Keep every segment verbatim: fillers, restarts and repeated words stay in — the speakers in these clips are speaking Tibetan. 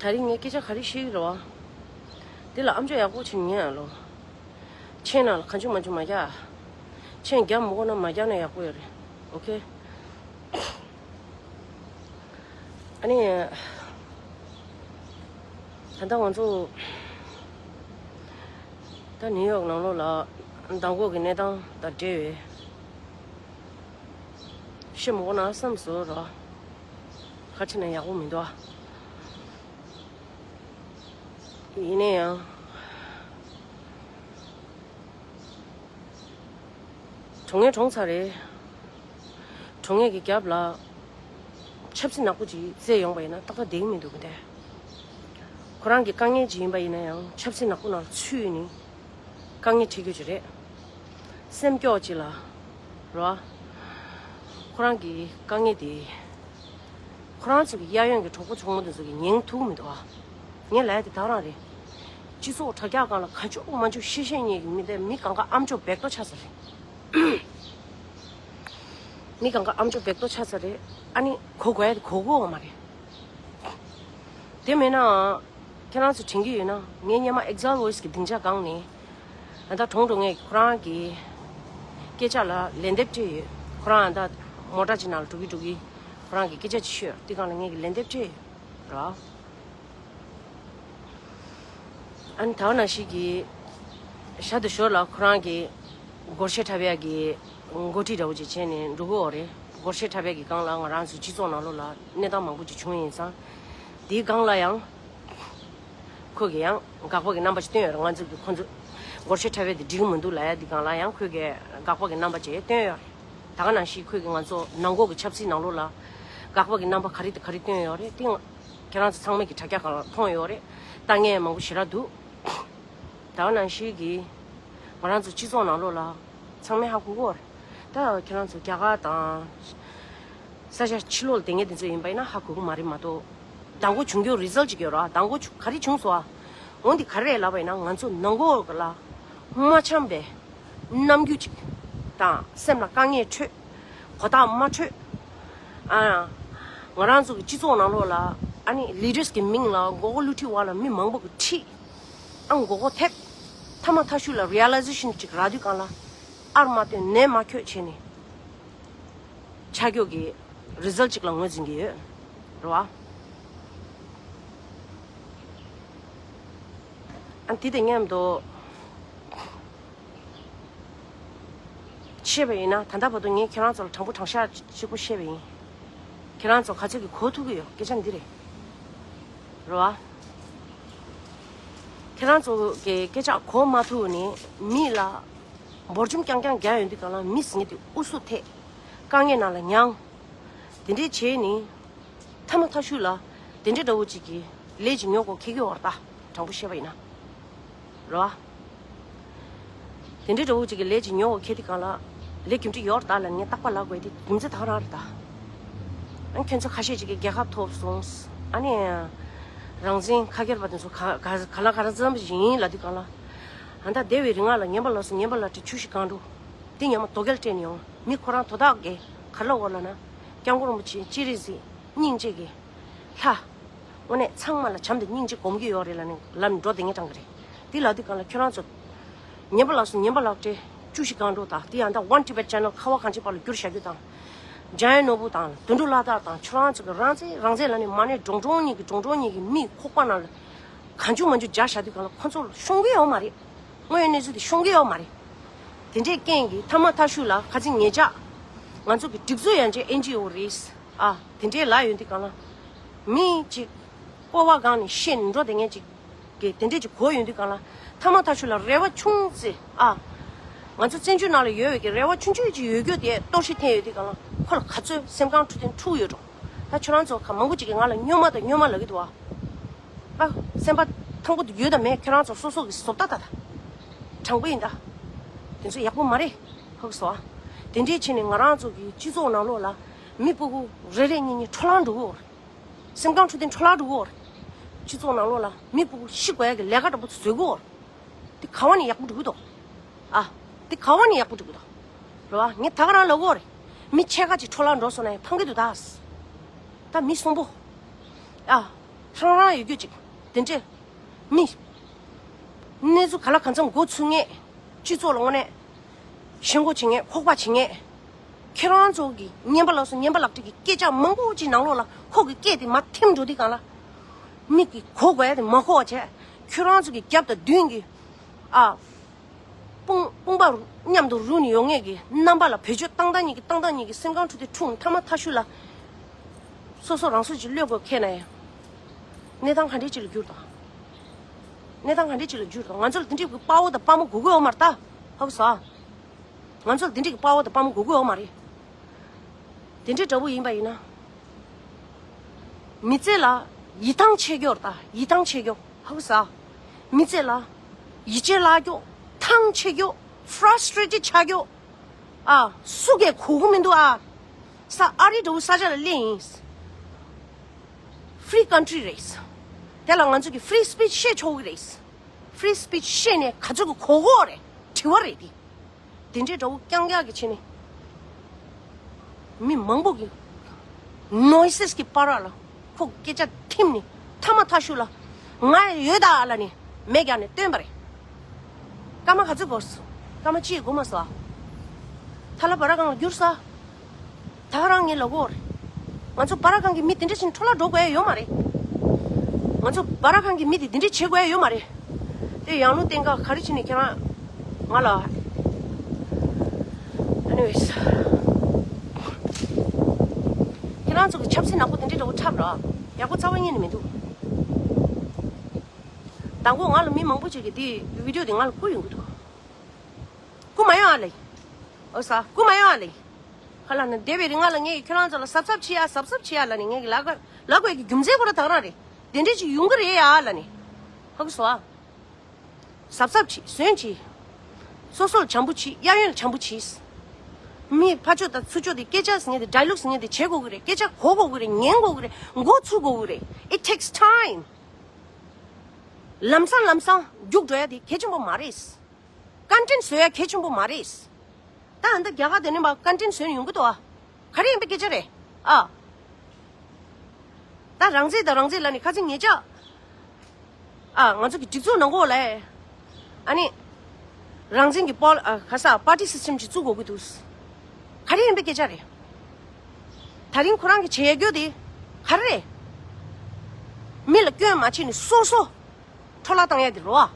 ད་རིང་ངས་སྐད་ཆ་ག་རེ་བཤད་ཀྱི་རེད་བ། འདི་ལ་ཨམ་ཅོག་ཡག་པོ་བྱེད་ཉན་ཨ་ལོ། མཆན་ནང་ལ་གང་བྱུང་མང་བྱུང་མ་རྒྱག་མཆན་རྒྱག་མི་དགོས་ན་མ་རྒྱག་ན་ཡག་པོ་ཡོད་རེད། ཨོ་ཁེ། ཨ་ནི། ད་ལྟ་ང་ཚོ་ད་ནིའུ་ཡོག་ནང་ལོགས་ལ་མདང་དགོང་གི་གནས་སྟངས་དང་འབྲེལ་བའི་བཤད་མི་དགོས་ན་བསམ་སོང་ར། ཁ་ཕྱེ་ན་ཡག་པོ་མི་འདུག་ཨ། ཡིན་ན་ཡང་། གྲོངས་ངན་གྲོངས་ཚར་རེད། གྲོངས་ངན་གྱི་རྒྱབ་ལ་ཆབ་སྲིད་ནག་པོ་ཅིག་བཙལ་ཡོང་པ་ཡིན་ན་ཏག་ཏག་བསྡད་ཀྱི་མི་འདུག་གི་དེ། ཁོ་རང་གི་དཀའ་ངལ་ཅིག་ཡིན་པ་ཡིན་ན་ཡང་ཆབ་སྲིད་ནག་པོ་ནང་ཚུད་ནས་དཀའ་ངལ་འཕྲད་རྒྱུ་ཅིག་རེད། སེམས་སྐྱོ་ཅིག་ལ། རོ། ཁོ་རང་གི་དཀའ་ངལ་དེ། ཁོ་རང་ཚོ་གི་གཡས་གཡོན་གྱི་གྲོགས་པོ་གྲོགས་མོ་དེ་ཚོ་གི་ཉན་ཐུབ་མི་འདུག་ཨ། ངས་ལབ་ཡ་དེ་ད་རང་རེད། སྤྱི་ཚོགས་དྲ་རྒྱ་སྒང་ལ་ག་ཅོག་མ་ཅོག་བཤད་བཤད་ཉན་གི་མི་དེ་མི་གང་ག་ཨམ་ཅོག་བེག་ཏོ་ཆགས་ས་རེད། མི་གང་ག་ཨམ་ཅོག་བེག་ཏོ་ཆགས་ས་རེད། ཨ་ནི་གོ་དགོས་ཡ་དེ་གོ་གོ་བ་མ་རེད། དེ་མེད་ན། ཁྱེད་རང་ཚོ་དྲན་གྱི་ཡོད་ན་ངས་སྔོན་མ་Exile Voice་གི་སྡིངས་ཆ་སྒང་ནས། ཨ་ད་གྲོངས་འགྲོ་ངས་ཁོ་རང་གི་སྐད་ཆ་ལ་ལན་འདེབས་སྤྲད་ཡོད། ཁོ་རང་ཨ་ད་མོ་ཊ་ཅིག་ནང་ལ་འགྲོ་གི་འགྲོ་གི་ཁོ་རང་གི་སྐད་ཆ་ཅིག་ཤོད་དེ་སྒང་ལ་ངས་ཀྱི་ལན་འདེབས་སྤྲད་ཡོད་ར། ཨ་ནི་ད་ག་ནང་བཞིན་གྱི་ཞག་དེ་ཞོར་ལ་ཁོ་རང་གི་སྒོར་གཞས་འཁྲབ་ཡག་གི་འགོ་ཁྲིད་འདྲ་བོ་ཅིག་བྱས་ནས་འགྲོ་གི་ཡོད་རེད། སྒོར་གཞས་འཁྲབ་ཡག་གི་སྒང་ལ་ང་རང་ཚོའི་སྤྱི་ཚོགས་ནང་ལོགས་ལ་གནས་སྟངས་མང་པོ་ཅིག་བྱུང་ཡིན་ཙང་། དེའི་སྒང་ལ་ཡང་ཁོ་གིས་ཡང་དགག་པ་གི་རྣམ་པ་ཅིག་བསྟན་ཡོད་རེད། ང་ཚོ་གི་ཁོ་ཚོ་སྒོར་གཞས་འཁྲབ་ཡག་དེ་འགྲིག་གི་མི་འདུག་ལབ་ཡག་དེའི་སྒང་ལ་ཡང་ཁོ་གིས་དགག་པ་གི་རྣམ་པ་ཅིག་བསྟན་ཡོད་རེད། ད་ག་ནང་བཞིན་ཁོ་གིས་ང་ཚོ་ནང་ལོགས་ཀྱི་ཆབ་སྲིད་ནང་ལོགས་ལ་དགག་པ་གི་རྣམ་པ་ག་རེ་དང་ག་རེ་བསྟན་ཡོད་རེད་དེ། ཁྱེད་རང་ཚོ་ཚང་མས་ཀྱི་དྲ་རྒྱ་སྒང་ལ་མཐོང་ཡོད་རེད། ལྟ་མཁན་མང་པོ་ཞེ་དྲག་འདུག་ད་ག་ནང་བཞིན་གྱི་ང་རང་ཚོ་སྤྱི་ཚོགས་ནང་ལོགས་ལ་ཚང་མས་ཧ་གོ་གི་ཡོད་རེད། ད་ཁྱེད་རང་ཚོ་རྒྱ་གར་དང་ས་ཆ་ཕྱི་ལོགས་ལ་བསྡད་མཁན་དེ་ཚོ་ཡིན་པ་ཡིན་ན་ཧ་གོ་གི་མ་རེད་མ་གཏོགས། མདང་དགོང་བྱུང་རྒྱུ་རི་ཛལ་ཅིག་ཡོད་རེད། མདང་དགོང་བྱུང་ག་རེ་བྱུང་སོང་ཨ། འོ་འདི་ག་རེ་རེད་ལབ་པ་ཡིན་ན་ང་ཚོ་ནང་ལོགས་ལ་མ་འཆམ་པའི་རྣམ་འགྱུར་ཅིག་དང་སེམས་ལ་དཀའ་ངལ་འཕྲོད། གོ་རྟོགས་མ་འཕྲོད། ཨ། ང་རང་ཚོ་གི་སྤྱི་ཚོགས་ནང་ལོགས་ལ་ཨ་ནི་ལི་ཌར་སི་གི་མིང་ལ་མགོ་སྐོར་བསླུ་བྲིད་འོག་ལ་མི་མང་པོ་གི་ཁྲིད། ཨ་མགོ་སྐོར་ཐེབས། མཐའ་མ་མཐའ་གཞུག་ལ་རི་ཡ་ལའི་ཟེ་ཤན་ཅིག་རག་དུས་སྒང་ལ་ཨར་མ་བཏོན་ནད་མ་ཁྱོད་བྱས་ནས་ཆགས་རྒྱུ་གི་རི་ཛལ་ཅིག་ལ་ངོས་འཛིན་གྱི་ཡོད་རེད་བ། ཨ་དེ་དང་མཉམ་དུ། བཤད་པ་ཡིན་ན་ད་ལྟ་བར་དུ་ངས་ཁྱེད་རང་ཚོ་ལ་དྲང་པོ་དྲང་བཞག་གཅིག་པོ་བཤད་པ་ཡིན། ཁྱེད་རང་ཚོ་ག་ཚོད་ཀྱིས་གོ་ཐུབ་ཀྱི་ཡོད་སྐད་ཆ་འདི་རེད། རེད་བ། ཁྱེད་རང་ཚོ་གི་སྐད་ཆ་གོ་མ་ཐུབ་ནས་མི་ལ་འབོར་འཇོམས་རྐྱང་རྐྱང་རྒྱག་ཡོང་དུས་སྒང་ལ་མི་ཟེར་མཁན་དེ་ཨུ་ཚུགས་ཐེབས། དཀའ་ངལ་ནང་ལ་མྱངས། དེ་འདྲས་བྱས་ནས། མཐའ་མ་མཐའ་གཞུག་ལ་དེ་འདྲ་འདྲ་བོ་ཅིག་གིས་ལས་ཅིག་ཉོ་དགོས་ཁེལ་གྱི་ཡོད་རེད་ད། དྲང་པོ་བཤད་པ་ཡིན་ན། རེད་བ། དེ་འདྲ་འདྲ་བོ་ཅིག་གིས་ལས་ཅིག་ཉོ་དགོས་ཁེལ་དུས་སྒང་ལ་ལས་རྒྱུ་འབྲས་ཡོད་རེད་ད་ལབ་ནས་རྟག་པར་ལབ་དགོས་དེ་རྒྱུ་མཚན་ད་ག་རང་རེད་ད། ཨ་ཁྱོད་ཚོ་ཁ་ཤས་ཅིག་གིས་རྒྱལ་ཁ་ཐོབ་སོང་། ཨ་ནི། རང་བཙན་ཁ་སྒེར་པ་དེ་ཚོ་ག་ག་ག་ལ་ག་ར་ཙམ་ཡིན་ལབ་དུས་སྒང་ལ། ཨ་ད་བསྡད་པའི་རིང་ལ་ཉན་པ་ལ་སོ་ཉན་པ་ལ་སྤྲད་ཆུ་བཞི་སྒང་དྲུག་དེ་ཉམས་དོ་གལ་སྤྲད་ནས་ཡོང་། མི་ཁོ་རང་དོ་བདག་གིས་ག་ལ་འོ་ལབ་ན། སྐྱབས་མགོན་རིན་པོ་ཆེ་སྤྱན་རས་གཟིགས་སྙིང་རྗེ་གི་ལྷ། དངོས་གནས་ཚང་མ་ལ་བྱམས་དང་སྙིང་རྗེ་སྒོམ་གྱི་ཡོད་རེད་ལབ་ནས་ལབ་ནས་འགྲོ་བསྡད་མཁན་གྲངས་ཀྱི་རེད། དེ་ལབ་དུས་སྒང་ལ་ཁྱོད་རང་ཚོ། ཉན་པ་ལགས་སོ་ཉན་པ་ལགས་ཏེ་བཅུ་བཞི་སྒང་དྲུག་དང་དེ་ཡང་ད་One Tibet Channel་ཁ་བ་གངས་ཅན་པ་ལ་བསྒྱུར་བཞག་རྒྱུ་དང་། འཇམ་དབྱངས་ནོར་བུ་དང་དོན་གྲུབ་ལྷ་དར་དང་ཁྱོད་རང་ཚོ་གི་རང་བཙན་རང་བཙན་ལབ་ནས་མ་ཎི་ཀྲོང་ཀྲོང་གཉིས་ཀྱི་ཀྲོང་ཀྲོང་གཉིས་ཀྱི་མིག་ཁོག་པ་ནང་ལ་གང་བྱུང་མང་བྱུང་སྦྱར་བཞག་དུས་སྒང་ལ་ཁོ་ཚོ་ལ་ཤོང་གི་ཡོད་མ་རེད། དངོས་ཡོད་གནས་ཚུལ་དེ་ཤོང་གི་ཡོད་མ་རེད། དེ་འདྲའི་རྐྱེན་གྱིས་མཐའ་མ་མཐའ་གཞུག་ལ་ཁ་ཚིག་ཉེ་ཆར་ང་ཚོ་གི་སྒྲིག་འཛུགས་ཡང་ཅིག་ཨེན་ཇི་ཨོ་རེད། ཨ་དེ་འདྲའི་ལབ་ཡོང་དུས་སྒང་ལ་མི་གཅིག་སྤོབས་པ་སྒང་ནས་བཤད་ནས་འགྲོ་བསྡད་མཁན་གཅིག་གིས་དེ་འདྲས་ཅིག་གོ་ཡོང་དུས་སྒང་ལ་མཐའ་མ་མཐའ་གཞུག་ལ་རེ་བ་ཆུང་ཙེ་ཨ། ང་ཚོ་བཙན་བྱོལ་ནང་ལ་ཡོད་པའི་གི་རེ་བ་ཆུང་ཆུང་ཅིག་ཡོད་རྒྱུ་དེ་གཏོར་བཤིག་འཐེན་ཡོང་དུས་སྒང་ལ་ཁོ་ལ་ག་ཚོད་སེམས་ཁམས་འཁྲུག་དེ་འཁྲུག་ཡོད་འགྲོ། ད་ཁྱོད་རང་ཚོ་ག་མང་པོ་ཅིག་གིས་ང་ལ་སྨྱོན་མ་དང་སྨྱོན་མ་ལབ་ཀྱི་འདུག་ཨ། ད་སེམས་པ་ཐང་པོ་ཡོད་དང་མེད་ཁྱོད་རང་ཚོ་སོ་སོ་གི་བཟོ་ལྟ་ད་ད། དྲང་པོ་ཡིན་ད། དེ་ཚོ་ཡག་པོ་མ་རེད། ཧ་གོ་སོང་ཨ། དེ་འདྲས་བྱས་ནས་ང་རང་ཚོ་གི་སྤྱི་ཚོགས་ནང་ལོགས་ལ་མི་སྤུ་གུ་རེ་རེ་གཉིས་གཉིས་འཕྲོ་བརླག་འགྲོ་གི་ཡོད་རེད། སེམས་ཁམས་འཁྲུག་དེ་འཕྲོ་བརླག་འགྲོ་གི་ཡོད་རེད། སྤྱི་ཚོགས་ནང་ལོགས་ལ་མི་སྤུ་གུ་ཤི་དགོས་ཡ་གི་ལས་ཀ་འདྲ་པོ་བཟོ་གི་ཡོད་རེད། དེ་ག་བ་ནས་ཡག་པོ་འགྲོ་གི་འདུག་ཨ། དེ་ག་བ་ནས་ཡག་པོ་འགྲོ་གི་འདུག་རེད་བ། ངས་ད་ག་རང་ལབ་གི་ཡོད་རེད། མི་ཕྱེད་ཀ་ཅིག་འཕྲོ་བརླག་འགྲོ་སོང་ན་ཡང་ཕངས་ཀྱི་འདུག་ད། ད་མི་གསོན་པོ། ཨ། ཁྱེད་རང་ཡོད་རྒྱུ་ཅིག་དེ་འདྲས་མི། གནས་ཚུལ་ག་ལ་གང་འཚམ་མགོ་ཚུགས་ངེས། སྤྱི་ཚོགས་ལ་དངོས་གནས་ཤེས་མགོ་བྱེད་ངེས། ཁོག་པ་བྱེད་ངེས། ཁྱེད་རང་ཚོ་གི་ངན་པ་ལགས་སོ་ངན་པ་ལག་བྲིས་ཀྱི་སྐད་ཆ་མང་པོ་ཅིག་ནང་ལོགས་ལ་ཁོག་གི་སྐད་དེ་མ་ཐིམ་འགྲོ་དུས་གང་ལ། མིག་གི་གོ་དགོས་ཡ་དེ་མ་གོ་བ་བྱས། ཁྱོད་རང་ཚོ་གི་རྒྱབ་དང་མདུན་གྱི་ཨ། དཔུང་དཔུང་པ་མཉམ་དུ་རུ་ནས་ཡོང་ངེས་ཀྱི་རྣམ་པ་ལ་བེད་སྤྱོད་བཏང་བཏང་ཉིད་ཀྱི་བཏང་བཏང་ཉིད་ཀྱི་སེམས་ཁམས་འཁྲུག་དེ་འཁྲུག་མཐའ་མ་མཐའ་ཤུལ་ལ། སོ་སོ་རང་སོ་ཅིག་བློས་དགོས་ཁེལ་ན་ཡང་། གནས་སྟངས་ག་འདྲས་ཅིག་ལ་འགྱུར་དང་། གནས་སྟངས་ག་འདྲས་ཅིག་ལ་འགྱུར་དང་། ང་ཚོ་ལ་དེ་འདྲས་ཀྱི་དཔའ་བོ་དང་དཔའ་མོ་དགོས་ཀྱི་ཡོད་མ་རེད་ད། ཧ་གོ་སོང་། ང་ཚོ་ལ་དེ་འདྲས་ཀྱི་དཔའ་བོ་དང་དཔའ་མོ་དགོས་ཀྱི་ཡོད་མ་རེད། དེ་འདྲའི་འདྲ་པོ་ཡིན་པ་ཡིན་ན། མི་ཚེ་ལ་ཡིད་ཐང་ཆད་རྒྱུ་རེད་ད། ཡིད་ཐང་ཆད་རྒྱུ། ཧ་གོ་ས། མི་ཚེ་ལ་ཡིད་ཆེས་བརླག་རྒྱུ། ཐང་ཆད་རྒྱུ། ཕ་ར་སི་ཊི་རེ་ཊེ་ཌི་ཆགས་རྒྱུ། ཨ། སུ་གས་གོ་གི་མི་འདུག་ཨ། ས་ཨ་རི་འདྲ་བོ་ས་ཆ་ལ་སླེབས་ཡིན། ཕི་རི་ཀན་ཊི་རི་རེད། དེ་ལ་ང་ཚོ་གི་ཕི་རི་སི་པི་ཆི་བཤད་ཆོག་གི་རེད། ཕི་རི་སི་པི་ཆི་བཤད་ནས་ག་ཚོད་ཀྱི་གོ་གོ་རེད། དྲི་བ་རེད་དེ། དེ་འདྲའི་འདྲ་བོ་རྐྱང་རྐྱང་གི་ཆེ་ནི། མི་མང་པོ་གི་ནོ་ཡི་སི་གི་བར་ལ་ཁོ་སྐད་ཆ་ཐིམ་ནི་མཐའ་མ་མཐའ་ཤུལ་ལ་ང་ཡོད་ད་ལ་ནི་མེ་རྒྱག་ནས་སྟོན་པ་རེད། སྐར་མ་ག་ཚོད་འགོར་སོང་། སྐར་མ་གཅིག་འགོར་མ་སོང་ཨ། ཐ་ལ་བ་ར་གང་ལ་འགྱུར་ས། ད་ག་རང་ངས་ལབ་གོ་རེད། ང་ཚོ་བ་ར་གང་གི་མི་དེ་འདྲ་ཞིག་འཕྲོ་བརླག་འགྲོ་དགོས་ཡ་ཡོད་མ་རེད། ང་ཚོ་བ་ར་གང་གི་མི་དེ་འདི་འདྲ་བྱེད་དགོས་ཡ་ཡོད་མ་རེད། དེ་ཡང་ལུང་བསྟན་ག་ག་རེ་བྱས་ནས་ཁྱེད་རང་ང་ལ། Anyways། ཁྱེད་རང་ཚོ་གི་ཆབ་སྲིད་ནག་པོ་དེ་འདྲ་འདྲ་བོ་འཁྲབ་ར། ཡག་པོ་རྩ་བ་ཉིད་ནས་མི་འདུག་དང་པོ་ང་ལ་མི་མང་པོ་ཅིག་གིས་དེ་བི་ཌི་ཡོ་དེ་ང་ལ་བསྐུར་ཡོང་གི་འདུག་བསྐུར་མ་ཡོང་ཨ་ལེ། ཨོ་ས། བསྐུར་མ་ཡོང་ཨ་ལེ། ཁ་ལ་ན་བསྡད་པའི་རིང་ང་ལ་ངས་ཁྱོད་རང་ཚོ་ལ་གཟབ་གཟབ་བྱེད་ཡ་གཟབ་གཟབ་བྱེད་ཡ་ལ་ནི་ངས་ལབ་ག་ལབ་དགོས་ཀྱི་རྒྱུ་མཚན་ཁོ་ར་ད་ག་རང་རེད། དེ་འདྲས་ཅིག་ཡོང་གི་རེད་ཡ་ལ་ནི། ཧ་གོ་སོང་ཨ། གཟབ་གཟབ་བྱེད། བཟོན་བྱེད། སོ་སོ་ལ་བྱམས་པོ་བྱེད། གཡས་གཡོན་ལ་བྱམས་པོ་བྱེད། མི་ཕར་ཕྱོགས་དང་ཚུར་ཕྱོགས་དེ་སྐད་ཆ་ཟེར་མཁན་དེ་ཌའི་ལོག་ཟེར་མཁན་དེ་བྱེད་དགོས་ཀྱི་རེད། སྐད་ཆ་གོ་དགོས་ཀྱི་རེད། ཉན་དགོས་ཀྱི་རེད། མགོ་ཚུགས་དགོས་ཀྱི་རེད། It takes time. ལམ་སང་ལམ་སང་རྒྱུགས་འགྲོ་ཡ་དེ་གལ་ཆེན་པོ་མ་རེད། ཀོན་ཊེན་ཊི་བཟོ་ཡ་གལ་ཆེན་པོ་མ་རེད། ད་ཨ་ད་རྒྱ་གར་དེ་ནས་མ་ཀོན་ཊེན་ཊི་བཟོས་ནས་ཡོང་གི་འདུག་ཨ། ག་རེ་ཡིན་པའི་སྐད་ཆ་རེད་ཨ། ད་རང་བཙན་དང་རང་བཙན་ལ་ནི་ཁ་ཚིག་ཉེ་ཆ། ཨ། ང་ཚོ་གི་སྒྲིག་འཛུགས་ནང་ཁོག་ལ། ཨ་ནི། རང་བཙན་གྱི་པོ་ཨ་ག་ས་པར་ཊི་སི་སི་ཊེམ་ཅིག་བཙུགས་དགོས་ཀྱི་འདུག་ག་རེ་ཡིན་པའི་སྐད་ཆ་རེད། ད་རིང་ཁོ་རང་གི་བྱེད་ཡ་རྒྱུ་དེ་ག་རེ་རེད། མི་ལ་སྐྱོན་མ་བྱས་ནས་སོ་སོ་འཕྲོ་བརླག་བཏང་ཡ་དེ་རེད་བ།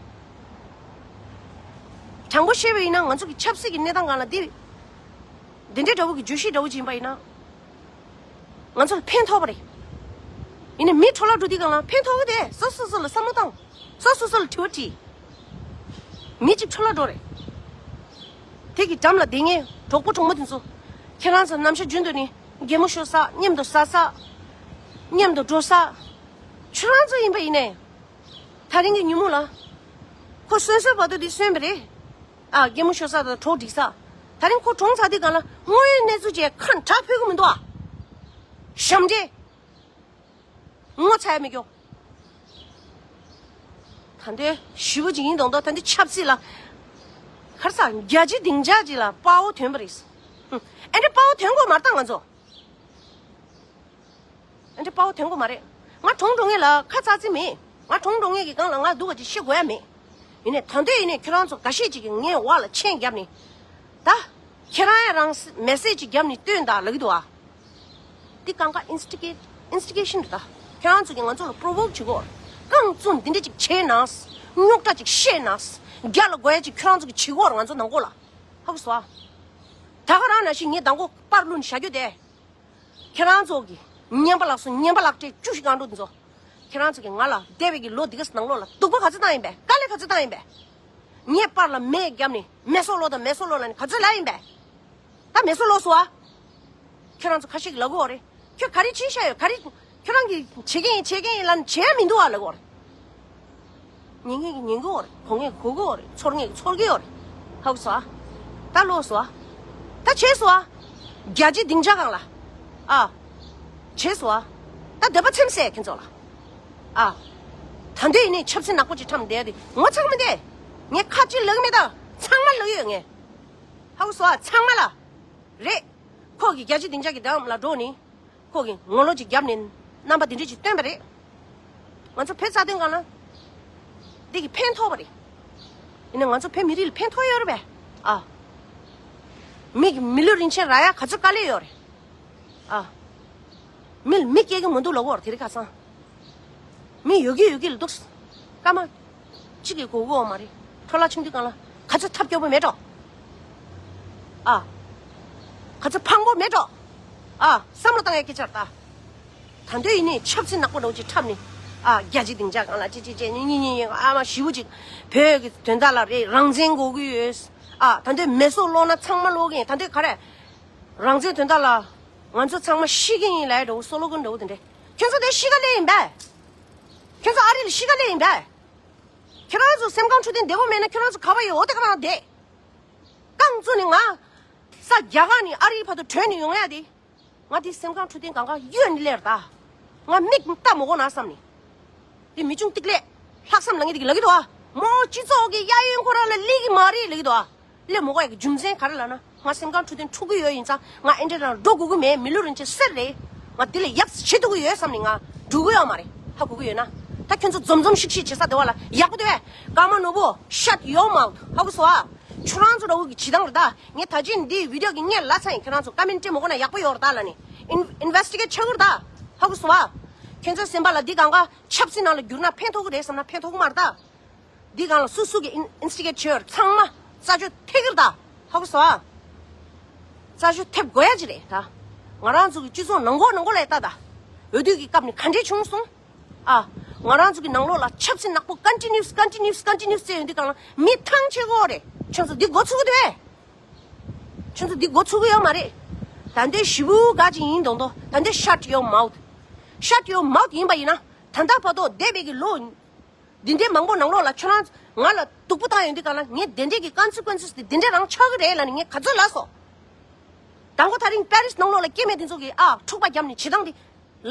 དྲང་པོ་བཤད་པ་ཡིན་ན་ང་ཚོ་གི་ཆབ་སྲིད་ཀྱི་གནས་སྟངས་སྒང་ལ་འདི། འདི་འདྲའི་འདྲ་བོ་གི་བརྗོད་གཞི་འདྲ་བོ་ཅིག་ཡིན་པ་ཡིན་ན། ང་ཚོ་ལ་ཕན་ཐོགས་པ་རེད། ཡིན་ནའི་མི་འཕྲོ་བརླག་འགྲོ་དུས་སྒང་ལ་ཕན་ཐོགས་ཀྱི་རེད། སོ་སོ་སོ་ལ་བསམ་བློ་བཏང་། སོ་སོ་སོ་ལ་དྲི་བ་དྲིས། མི་གཅིག་འཕྲོ་བརླག་འགྲོ་རེད། དེ་གི་འགྲམ་ལ་བསྡད་མཁན་གྲོགས་པོ་གྲོགས་མོ་དེ་ཚོ། ཁྱེད་རང་ཚོ་ནམ་ཞག་རྒྱུན་དུ་ནི་གད་མོ་ཤོར་ས། མཉམ་དུ་ཟ་ས། མཉམ་དུ་འགྲོ་ས། ཁྱོད་རང་ཚོ་ཡིན་པ་ཡིན་ནའི། ད་རིང་གི་ཉིན་མོ་ལ། ཁོ་གསོན་གསོན་བར་དོ་འདི་གསོན་པ་རེད། ཨ། གད་མོ་ཤོར་ས་དང་གྲོགས་སྒྲིག་ས། ད་རིང་ཁོ་གྲོངས་ཚར་དུས་སྒང་ལ་དངོས་ཡོད་གནས་ཚུལ་ཅིག་ཁ་གྲག་ཕོད་ཀྱི་མི་འདུག་ཨ། ཞབས་འདྲེན། ངོ་ཚ་ཡ་མེད་ཀྱོ། ད་འདི་ཞི་བ་ཅིག་ཡིན་མདོག་མདོག་ད་འདི་ཆབ་སྲིད་ལ། ཁར་ས་རྒྱ་ཆེ་སྡིངས་ཆ་ཅིག་ལ་དཔའ་བོ་ཐོན་པ་རེད། ཧུམ། ཨེ་འདྲ་དཔའ་བོ་ཐོན་དགོས་མ་རེད་ད་ང་ཚོ། ཨ་འདྲ་དཔའ་བོ་ཐོན་དགོས་མ་རེད། ང་གྲོངས་འགྲོ་མཁན་ལ་ཁ་ཚ་ཚི་མེད། ང་གྲོངས་འགྲོ་མཁན་གྱི་སྒང་ལ་ང་སྡུག་པ་ཅིག་ཤེས་དགོས་ཡ་མེད། ཡིན་ནའི་ད་འདོད་ཡིན་ནའི་ཁྱོད་རང་ཚོ་འགའ་ཤས་ཅིག་གིས་ངའི་འོག་ལ་མཆན་བརྒྱབ་ནས། ད། ཁྱེད་རང་ཡང་རང་མེ་སེ་ཇི་བརྒྱབ་ནས་སྟོན་དང་ལབ་ཀྱི་འདུག་ཨ། འདི་གང་ག་ཨིན་སི་ཊི་གེ་ཊི། ཨིན་སི་ཊི་གེ་ཤན་རེད་ད། ཁྱེད་རང་ཚོ་གིས་ང་ཚོ་ལ་པྲོ་བོ་ཀི་བྱེད་ཀྱི་ཡོད་རེད། རྐང་བཙུགས་འདི་འདྲ་ཅིག་བྱས་ན། རྙོག་དྲ་ཅིག་བཤད་ན། རྒྱ་ལ་དགོས་ཡ་ཅིག་ཁྱོད་རང་ཚོ་གིས་བྱེད་ཀྱི་ཡོད་རེད་ང་ཚོ་ནང་ཁོག་ལ། ཧ་གོ་སོང་ཨ། ད་ག་རང་ནང་བཞིན་ངས་མདང་དགོང་པར་བླུགས་ནས་བཞག་རྒྱུ་དེ། ཁྱེད་རང་ཚོ་གི་ངན་པ་ལགས་སོ་ངན་པ་ལག་སྤྲད་བཅུ་ཞིག་གང་འགྲོ་འདི་ཚོ། ཁྱེད་རང་ཚོ་གི་ང་ལ་འདས་པའི་གི་ལོ་འདི་ག་ནང་ལོགས་ལ་སྡུག་པ་ག་ཚོད་བཏང་ཡིན་པས། དཀའ་ལས་ག་ཚོད་བཏང་ཡིན་པས། ངས་པར་ལ་མེ་བརྒྱབ་ནས་མེ་སོ་ལོ་དང་མེ་སོ་ལོ་ལ་ནི་ག་ཚོད་ལབ་ཡིན་པས། ད་མེ་སོ་ལོ་སོང་ཨ། ཁྱེད་རང་ཚོ་ཁ་ཤས་ཀྱིས་ལབ་གི་ཡོད་རེད། ཁྱོད་ག་རེ་བྱས་བཞག་ཡོད་ག་རེ། ཁྱོད་རང་གིས་བྱེད་ཀྱི་ཡིན་བྱེད་ཀྱི་ཡིན་ལབ་ནས་བྱེད་ཡ་མི་འདུག་ཨ་ལབ་གི་ཡོད་རེད། ཉན་མཁན་གྱིས་ཉན་གྱི་ཡོད་རེད། གོ་མཁན་གྱིས་གོ་གི་ཡོད་རེད། ཚོར་མཁན་གྱིས་ཚོར་གྱི་ཡོད་རེད། ཧ་གོ་སོང་ཨ། ད་ལོག་སོང་ཨ། ད་བྱས་སོང་ཨ། རྒྱ་ཆེ་སྡིངས་ཆ་སྒང་ལ། ཨ། བྱས་སོང་ཨ། ད་འདོད་པ་ཚིམ་སེ་ཁྱེད་ཚོ་ལ། ཨ། ད་འདོད་ཡིན་ནའི་ཆབ་སྲིད་ནག་པོ་ཅིག་འཁྲབ་བསྡད་དེ་ངོ་ཚ་གི་མི་འདུག་ངས་ཁ་ཅིག་ལབ་གི་མེད་ད། ཚང་མ་ལབ་ཡོད་ངས། ཧ་གོ་སོང་ཨ། ཚང་མ་ལ། རེད། ཁོ་གིས་རྒྱ་ཆེ་སྡིངས་ཆ་གི་འགྲམ་ལ་འགྲོ་ནས། ཁོ་གིས་ངོ་ལོག་ཅིག་བརྒྱབ་ནས་རྣམ་པ་དེ་འདྲས་ཅིག་སྟོན་པ་རེད། ང་ཚོ་བོད་རྩ་དོན་སྒང་ལ་འདི་གི་ཕན་ཐོགས་པ་རེད། ཡིན་ན་ང་ཚོ་བོད་མི་རིགས་ལ་ཕན་ཐོགས་ཡོད་རེད་པས། ཨ། མི་གི་མི་ལུས་རིན་ཆེན་རག་ཡ་ག་ཚོད་དཀའ་ལས་ཡོད་རེད། ཨ། མི་ལ་མི་སྐྱེ་གི་མི་འདུག་ལབ་དགོས་རེད་དེ་རིང་ཁ་སང་། མི་ཡོད་ཀྱི་ཡོད་ཀྱི་ལ་འདུག་སྐར་མ་གཅིག་གི་གོ་གོ་མ་རེད། འཕྲོ་བརླག་ཕྱིན་དུས་སྒང་ལ་ག་ཚོད་ཐབས་སྐྱོ་པོ་མེད་འགྲོ། ཨ། ག་ཚོད་ཕངས་པོ་མེད་འགྲོ། ཨ། བསམ་བློ་བཏང་ཡ་སྐད་ཆ་རེད་ད། ད་འདོད་ཡིན་ནི་ཆབ་སྲིད་ནག་པོ་འདྲ་བོ་ཅིག་འཁྲབ་ནི། ཨ། རྒྱལ་སྤྱིའི་སྡིངས་ཆ་སྒང་ལ་ཅི་ཅི་ཅི་ཉི་ཉི་ཉི་ཉི་ཨ་མ་ཞི་བོ་ཅིག་བོད་ཀྱི་དོན་དག་ལ་རེད། རང་བཙན་དགོས་ཀྱི་ཡོད། ཨ། ད་འདོད་མེ་སོར་སློག་ན་ཚང་མ་སློག་གི་ཡིན། ད་འདོད་ག་རེ། རང་བཙན་དོན་དག་ལ་ང་ཚོ་ཚང་མ་ཤི་གི་ཡིན་ལབ་འདྲ་བོ་སོ་ལོ་གན་འདྲ་བོ་དེ་འདྲས། ཁྱོད་ཚོ་དེ་ཤི་ག་སླེབས་ཡིན་པས། ཁྱོད་ཚོ་ཨ་རི་ལ་ཤི་ག་སླེབས་ཡིན་པས། ཁྱེད་རང་ཚོ་སེམས་ཁམས་འཕྲོད་བསྟེན་བདེ་པོ་མེད་ན་ཁྱེད་རང་ཚོ་ག་པར་ཡོད། འོ་དེ་ག་པར་བསྡད། རྐང་བཙུགས་ནས་ང་ས་རྒྱ་གར་ནས་ཨ་རིའི་བར་དུ་བྲོས་ནས་ཡོང་ཡ་དེ། ང་དེ་སེམས་ཁམས་འཕྲོད་བསྟེན་གང་ག་གཡོལ་ནས་སླེབས་རེད་ད། ང་མིག་ལྟ་མི་དགོས་ན་བསམ་ནས། དེ་མི་ཆུང་ཏིག་ལེ། ལྷག་བསམ་ལ་ངེས་དེ་གི་ལབ་ཀྱི་འདུག་ཨ། མོ་སྤྱི་ཚོགས་ཀྱི་གཡས་གཡོན་ཁོ་རང་ལ་སླེབས་ཀྱི་མ་རེད་ལབ་ཀྱི་འདུག་ཨ། སླེབས་མི་དགོས་ཡ་གི་རྒྱུ་མཚན་ག་རེ་ལབ་ན། ང་སེམས་ཁམས་འཕྲོད་བསྟེན་འཁྲུག་གི་ཡོད་ཡིན་ཙང་ང་ཨེ་འདྲ་རང་འགྲོ་དགོས་ཀྱི་མེད། མི་ལུས་རིན་ཆེན་གསེར་རེད། ང་དེ་ལས་ཡག་བྱེད་ཐུབ་ཀྱི་ཡོད་བསམ་ནས་ང་འགྲོ་གི་ཡོད་མ་རེད། ཧ་གོ་གི་ཡོད་ན། ད་ཁྱོད་ཚོ་འཛོམས་འཛོམས་ཤིག་ཤིག་བྱེད་ས་དེ་བ་ལ་ཡག་པོ་དེ་བས། ཀརྨ་ནོར་བུ། Shut your mouth. ཧ་གོ་སོང་ཨ། ཁྱོད་རང་ཚོ་འདྲ་བོ་གི་བྱེད་སྟངས་རེད་ད། ངས་ད་ཅི་འདི་བི་ཌི་ཡོ་གི་སྔོན་ལ་ཚར་ཡིན། ཁྱོད་རང་ཚོ་ཀ་མེན་ཊི་སྤྲད་མི་དགོས་ན་ཡག་པོ་ཡོད་རེད་ད་ལབ་ནས། ཨིན་ཨིན་ཝེ་སི་ཊི་གེ་ཊི་བྱེད་དགོས་རེད་ད། ཧ་གོ་སོང་ཨ། ཁྱོད་ཚོའི་སེམས་པ་ལ་འདི་གང་ག་ཆབ་སྲིད་ནང་ལ་བསྒྱུར་ན་ཕན་ཐོགས་ཀྱི་རེད་བསམ་ན་ཕན་ཐོགས་ཀྱི་མ་རེད་ད། འདི་གང་ལ་སུ་སུ་གི་ཨིན་ཨིན་སི་ཊི་གེ་ཊི་བྱས་ཡོད་རེད། ཚང་མ་རྩད་གཅོད་ཐེབས་ཀྱི་རེད་ད། ཧ་གོ་སོང་ཨ། རྩད་གཅོད་ཐེབས་དགོས་ཡ་ཅིག་རེད་ད། ང་རང་ཚོ་གི་སྤྱི་ཚོགས་ནང་ཁོག་ནང་ཁོག་ལ་ལྟ་ད། འོས་བསྡུ་གི་སྐབས་ནས་ག་འདྲས་བྱུང་སོང་། ཨ། ང་རང་ཚོ་གི་ནང་ལོགས་ལ་ཆབ་སྲིད་ནག་པོ་ཀོན་ཊི་ནིའུ་སི་ཀོན་ཊི་ནིའུ་སི་ཀོན་ཊི་ནིའུ་སི་བཙལ་ཡོང་དུས་སྒང་ལ་མི་ཐང་ཆད་ཀྱི་ཡོད་རེད། ཁྱོད་ཚོ་འདི་འགོ་ཚུགས་ཀྱི་འདུག་གས། ཁྱོད་ཚོ་འདི་འགོ་ཚུགས་ཀྱི་ཡོད་མ་རེད། ད་འདི་ཞེ་པོ་ག་ཅིག་ཡིན་མདོག་མདོག་ད་འདི་shut your mouth. Shut your mouth ཡིན་པ་ཡིན་ན་ད་ལྟ་བར་དུ་འདས་པའི་གི་ལོ་འདི་འདྲའི་མང་པོ་ནང་ལོགས་ལ་ཁྱོད་རང་ང་ལ་སྡུག་པོ་བཏང་ཡོང་དུས་སྒང་ལ་ངས་དེ་འདྲའི་གི་ཀོན་སི་ཀུན་སི་དེ་འདི་འདྲ་རང་ཆགས་ཀྱི་རེད་ལབ་ནས་ངས་ག་ཚོད་ལབ་སོང་། དང་པོ་ད་རིང་པེ་རིས་ནང་ལོགས་ལ་སྐྱེ་དམན་དེ་ཚོ་གིས་ཨ་འཁྲུག་པ་བརྒྱབ་ནས་བྱེད་སྟངས་དེ།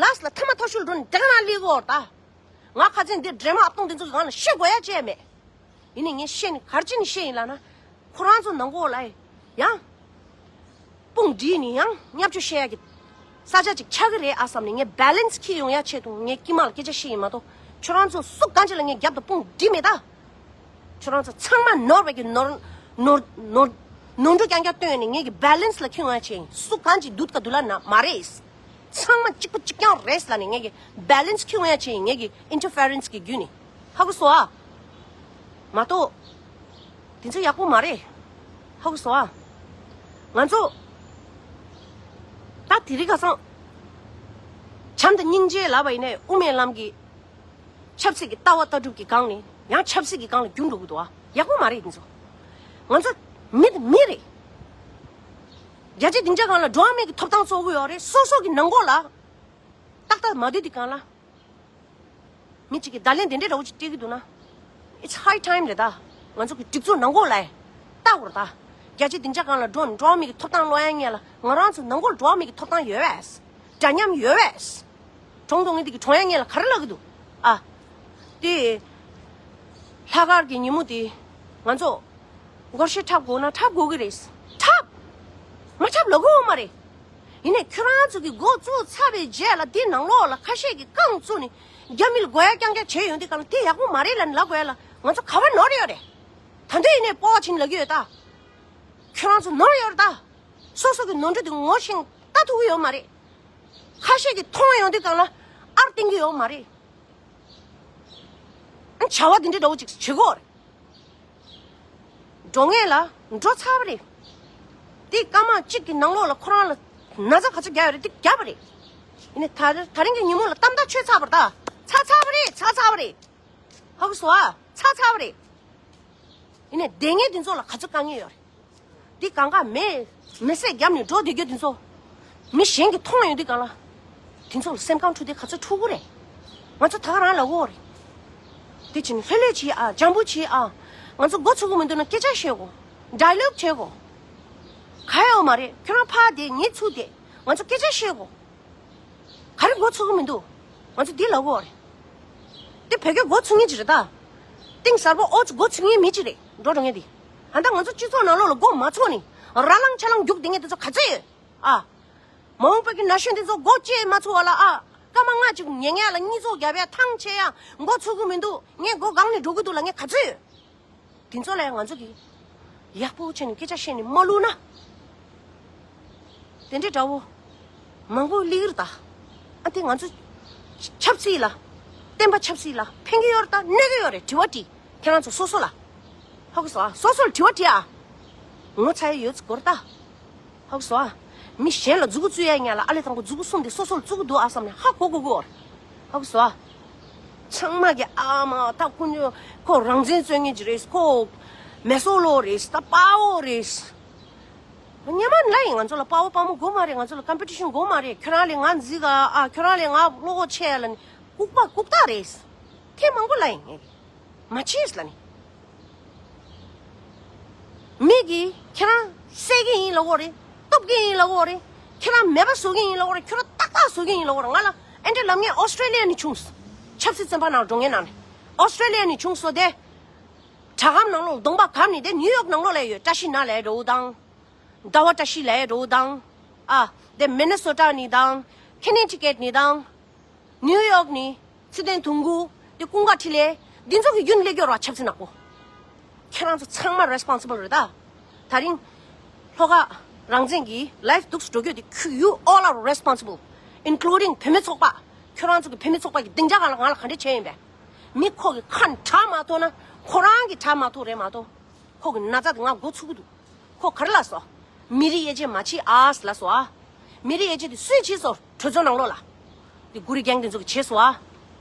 ལཱསི་ལ་ཐ་མ་ཐོ་ཤུལ་འགྲོ་ནས་དེ་ག་རང་སླེབས་ཀྱི་ཡོད་རེད་ད། ང་ཁ་སང་འདིར་འདྲེ་དམག་ཨབ་སྟོང་དེ་ཚོ་གི་སྒང་ལ་བཤད་དགོས་ཡ་ཅིག་མེད། ཡིན་ནའི་ངས་བཤད་ནི་ག་རེ་བྱས་ནས་བཤད་ཡིན་ལབ་ན། ཁོ་རང་ཚོ་ནང་ཁོག་ལ་ཡང་དཔུང་སྒྲིག་ནས་ཡང་བརྙས་བཅོས་བཤད་ཡ་གི་ས་ཆ་ཅིག་ཆགས་ཀྱི་རེད་ཨ་བསམ་ནས་ངས་བྷེ་ལེན་སི་འཁྱེར་ཡོང་ཡ་ཆེད་དུ་ངས་དཀྱིལ་མ་ལ་སྐད་ཆ་བཤད་ཡིན་མ་གཏོགས་ཁྱོད་རང་ཚོ་སུ་གང་ཅིག་ལ་ངས་རྒྱབ་ཏུ་དཔུང་སྒྲིག་མེད་ད། ཁྱོད་རང་ཚོ་ཚང་མ་ནོར་བའི་གི་ནོར་ནོར་ནོར་ནོར་འཁྲུལ་རྐྱང་རྐྱང་བཏོན་ནས་ངེད་ཀྱི་བྷེ་ལེན་སི་ལ་འཁྱེར་ཡོང་ཡ་བྱས་ཡིན། སུ་གང་ཅིག་སྡུག་ག་སྡུག་ལ་ན་མ་རེད། ཚང་མ་གཅིག་པ་གཅིག་རྐྱང་རེད་ལབ་ནས་ངེད་ཀྱི་བྷེ་ལེན་སི་འཁྱེར་ཡོང་ཡ་བྱས་ཡིན། ངེད་ཀྱི་ཨིན་ཊར་ཕེ་རེན་སི་གི་བརྒྱུད་ནས། ཧ་གོ་སོང་ཨ། མ་གཏོགས་དེ་ཚོ་ཡག་པོ་མ་རེད། ཧ་གོ་སོང་ཨ། ང་ཚོ་ད་དེ་རིང་ཁ་སང་བྱམས་དང་སྙིང་རྗེ་ལབ་པ་ཡིན་ནའི་དབུ་མའི་ལམ་གྱི་ཆབ་སྲིད་ཀྱི་ལྟ་བ་ལྟ་གྲུབ་ཀྱི་སྒང་ནས་ཡང་ཆབ་སྲིད་ཀྱི་སྒང་ལ་རྒྱུག་འགྲོ་གི་འདུག་ཨ། ཡག་པོ་མ་རེད་དེ་ཚོ། ང་ཚོ་མི་དང་མི་རེད། རྒྱལ་སྤྱིའི་སྡིངས་ཆ་སྒང་ལ་འགྲོ་བ་མིའི་གི་ཐོབ་ཐང་རྩོད་གི་ཡོད་རེད། སོ་སོ་གི་ནང་ཁོག་ལ་ཏག་ཏག་མ་སྡོད་དེ་སྒང་ལ་མི་གཅིག་གིས་བརྡ་ལན་དེ་འདྲའི་འདྲ་བོ་ཅིག་སྤྲད་ཀྱི་འདུག་ན། It's high time རེད་ད། ང་ཚོ་གི་སྒྲིག་འཛུགས་ནང་ཁོག་ལ་ལྟ་དགོས་རེད་ད། རྒྱལ་སྤྱིའི་སྡིངས་ཆ་སྒང་ལ་འགྲོ་ནས་འགྲོ་བ་མིའི་གི་ཐོབ་ཐང་སློང་ཡ་སྔོན་ལ་ང་རང་ཚོ་ནང་ཁོག་ལ་འགྲོ་བ་མིའི་གི་ཐོབ་ཐང་ཡོད་པས། འདྲ་མཉམ་ཡོད་པས། གྲོངས་དང་ངེད་དེ་གི་གྲོངས་ཡ་ངེད་ལ་ག་རེ་ལབ་ཀྱི་འདུག་ཨ། དེ། ལྷག་དཀར་གྱི་ཉིན་མོ་དེ། ང་ཚོ། སྒོར་གཞས་འཁྲབ་དགོས་ན་འཁྲབ་དགོས་ཀྱི་རེད། འཁྲབ། མ་འཁྲབ་ལབ་ཀྱི་ཡོད་མ་རེད། ཡིན་ནའི་ཁྱོད་རང་ཚོ་གི་འགོ་བཙུགས་ཚར་བའི་རྗེས་ལ་དེ་ནང་ལོགས་ལ་ཁ་ཤས་ཀྱིས་རྐང་བཙུགས་ནས་རྒྱ་མི་ལ་དགོས་ཡ་རྐྱང་རྐྱང་བྱས་ཡོང་དུས་གང་ལ་དེ་ཡག་པོ་མ་རེད་ལབ་ནས་ལབ་དགོས་ཡ་ལ་ང་ཚོ་ག་བ་ནོར་ཡོད་རེད། ད་འདོད་ཡིན་ནའི་སྤོབས་པ་བྱིན་ལབ་ཀྱི་ཡོད་ད། ཁྱོད་རང་ཚོ་ནོར་ཡོད་རེད་ད། སོ་སོ་གི་ནོར་འཁྲུལ་དེ་ངོ་ཤེས་ལྟ་ཐུབ་ཀྱི་ཡོད་མ་རེད། ཁ་ཤས་ཀྱིས་མཐོང་ཡོང་དུས་གང་ལ་ཨར་བསྟན་གྱི་ཡོད་མ་རེད། ཨ་བྱ་བ་འདི་འདྲའི་འདྲ་བོ་ཅིག་བྱེད་དགོས་རེད། འགྲོ་ངེས་ལ་འགྲོ་ཚར་བ་རེད། དེ་སྐར་མ་གཅིག་གི་ནང་ལོགས་ལ་ཁོ་རང་ལ་ན་ཚ་ག་ཚོད་བརྒྱབ་ཡོད་རེད། དེ་བརྒྱབ་པ་རེད། ཡིན་ནའི་ད་ད་རིང་གི་ཉིན་མོ་ལ་གཏམ་བརྡ་ཆོད་ཚར་བ་རེད་ད། ཚར་ཚར་བ་རེད། ཚར་ཚར་བ་རེད། ཧ་གོ་སོང་ཨ། ཚར་ཚར་བ་རེད། ཡིན་ནའི་སྡུག་བསྔལ་འདི་ཚོ་ལ་ག་ཚོད་དཀའ་ངལ་ཡོད་རེད། འདི་གང་ག་མེ་མེ་སྲེག་བརྒྱབ་ནས་འགྲོ་བསྡད་རྒྱུ་འདི་ཚོ། མི་གཞན་གྱིས་མཐོང་ཡོང་དུས་གང་ལ། དེ་ཚོ་ལ་སེམས་ཁམས་འཁྲུག་དེ་ག་ཚོད་འཁྲུག་གི་རེད། ང་ཚོ་ད་ག་རང་ལབ་དགོས་རེད། དེ་བྱས་ནས་ལྷོད་ལྷོད་བྱེད་ཨ། འཇམ་པོ་བྱེད་ཨ། ང་ཚོ་མགོ་ཚོད་ཀྱི་མི་འདུག་ན་སྐད་ཆ་བཤད་དགོས། ཌའི་ལོག་བྱེད་དགོས། ག་ཡོད་མ་རེད། ཁྱོད་རང་ཕར་བསྡད་ངས་ཚུར་བསྡད། ང་ཚོ་སྐད་ཆ་བཤད་དགོས། ག་རེ་མགོ་ཚོད་ཀྱི་མི་འདུག་ང་ཚོ་འདི་ལབ་དགོས་རེད། དེ་བོད་སྐད་མགོ་ཚོད་མཁན་ཅིག་རེད་ད། གཏིང་ཟབ་པོ་ཨོ་ཙི་མགོ་ཚོད་མཁན་མི་ཅིག་རེད། འགྲོ་འགྲོ་མཁན་དེ། ད་ལྟ་ང་ཚོ་སྤྱི་ཚོགས་ནང་ལོགས་ལ་མགོ་མ་ཚོད་ནས་ར་ལངས་ཆ་ལངས་རྒྱུག་བསྡད་མཁན་དེ་ཚོ་ག་ཚོད་ཡོད་ཨ། མ་འོངས་པ་གི་ན་གཞོན་དེ་ཚོ་མགོ་བཅད་མ་ཚོད་པ་ལ་ཨ། སྐར་མ་ལྔ་གཅིག་ཉན་ཡ་ལ་གཉིད་ཚོགས་རྒྱབ་ཡ་ཐང་ཆད་ཡ་མགོ་ཚོས་ཀྱི་མི་འདུག་ངས་མགོ་སྒང་ནས་འགྲོ་གི་འདུག་ལབ་མཁན་ག་ཚོད་ཡོད། དེ་ཚོ་ལ་ཡང་ང་ཚོ་གིས་ཡག་པོ་བྱས་ནས་སྐད་ཆ་བཤད་ནས་མ་བླུགས་ན། དེ་འདྲའི་དགྲ་བོ་མང་པོ་སླེབས་ཀྱི་རེད་ད། ཨ་དེ་ང་ཚོ་ཆབ་སྲིད་ལ། བསྟན་པ་ཆབ་སྲིད་ལ་ཕན་གྱི་ཡོད་རེད་ད། གནོད་ཀྱི་ཡོད་རེད། དྲི་བ་དྲིས་ཁྱེད་རང་ཚོ་སོ་སོ་ལ། ཧ་གོ་སོང་ཨ། སོ་སོ་ལ་དྲི་བ་དྲིས་ཨ། ངོ་ཚ་ཡ་ཡོད་ཚོད་གོ་རེད་ད། ཧ་གོ་སོང་ཨ། མི་གཞན་ལ་མཛུ་གུ་བཙུགས་ཡ་ཉག་ལ་ཨ་ལས་དང་པོ་མཛུ་གུ་བཙུགས་འདི་སོ་སོ་ལ་བཙུགས་ཀྱི་འདུག་ཨ་བསམ་ནས་ཧ་གོ་དགོས་ཀྱི་ཡོད་རེད། ཧ་གོ་སོང་ཨ། ཚང་མ་གི་ཨ་མ་ད་ཀུན་སྤྱོད་ཁོ་རང་བཙན་རྩོད་མཁན་ཅིག་རེད། ཁོ་མེ་སོ་ལོ་རེད། ད་དཔའ་བོ་རེད། སྔོན་མ་ལ་ཡིན་ང་ཚོ་ལ་དཔའ་བོ་དཔའ་མོ་དགོས་མ་རེད། ང་ཚོ་ལ་ཀམ་པི་ཊི་ཤན་དགོས་མ་རེད། ཁྱོད་རང་ལས་ང་འཛིག་ག་ཨ། ཁྱོད་རང་ལས་ང་བློ་ཁོག་ཆེ་ལབ་ནས་ལྐུགས་པ་ལྐུགས་རྟགས་རེད། ཐེངས་མང་པོ་ལབ་ཡིན་ངས། མ་བྱེད་ལབ་ནས། མི་གིས་ཁྱེད་རང་བསད་ཀྱི་ཡིན་ལབ་ཀྱི་ཡོད་རེད། གཏུབ་ཀྱི་ཡིན་ལབ་ཀྱི་ཡོད་རེད། ཁྱེད་རང་མེད་པ་བཟོ་གི་ཡིན་ལབ་ཀྱི་ཡོད་རེད། ཁྱོད་རང་ཏག་ཏག་བཟོ་གི་ཡིན་ལབ་ཀྱི་ཡོད་རེད། ང་ལ་ཨེ་འདྲ་ལབ་མཁན་ཨོ་སི་ཀྲེ་ལི་ཡ་ནས་བྱུང་། ཆབ་སྲིད་བཙོན་པ་ནང་འགྲོ་མཁན་ནང་ནས་ཨོ་སི་ཀྲེ་ལི་ཡ་ནས་བྱུང་སོང་སྟེ། དྲ་སྒམ་ནང་ལོགས་གདོང་པ་གབ་ནས་དེ་ནིའུ་ཡོག་ནང་ལོགས་ལ་ཡོད། བཀྲ་ཤིས་ནང་ལ་འགྲོ་དང་། ཟླ་བ་བཀྲ་ཤིས་ལ་འགྲོ་དང་། ཨ། དེ་མི་ནི་སོ་ཊ་ནས་དང་། ཁེ་ནེ་ཊི་ཀེཊ་ནས་དང་། ནིའུ་ཡོག་ནས་ཚེ་བརྟན་དུང་དཀར། དེ་ཀུན་དགའ་འཕྲིན་ལས། འདི་ཚོ་གི་རྒྱུན་སླེབས་ཀྱི་ཡོད་རེད་བ། ཆབ་སྲིད་ནག་པོ། ཁྱེད་རང་ཚོ་ཚང་མ་རེ་སི་པོན་སི་བལ་རེད་ད། ད་རིང་ལྷོ་ཁ་རང་བཙན་གྱི་ལའིབ་འདུག་སེ་འགྲོ་རྒྱུ་དེ་ཁྱོད། you all are responsible, including བུད་མེད་ཚོགས་པ། ཁྱོད་རང་ཚོ་གི་བུད་མེད་ཚོགས་པ་གི་སྡིངས་ཆ་སྒང་ལ་ང་ལ་ག་འདྲ་བྱས་ཡིན་པས། མི་ཁོ་གི་ཁ་དྲག་མ་ཐུབ་ན་ཁོ་རང་གི་དྲག་མ་ཐུབ་རེད་མ་གཏོགས། ཁོ་གི་ན་ཚ་དེ་ང་མགོ་ཚོས་ཀྱི་འདུག་ཁོ་ག་རེ་ལབ་སོང་། མི་རིགས་དབྱེ་འབྱེད་མ་བྱེད་ཨ་ལབ་སོང་ཨ། མི་རིགས་དབྱེ་འབྱེད་དེ་སུས་བྱས་སོང་། གྲོས་ཚོགས་ནང་ལོགས་ལ། དེ་གུ་རི་གེང་དེ་ཚོ་གིས་བྱས་སོང་ཨ།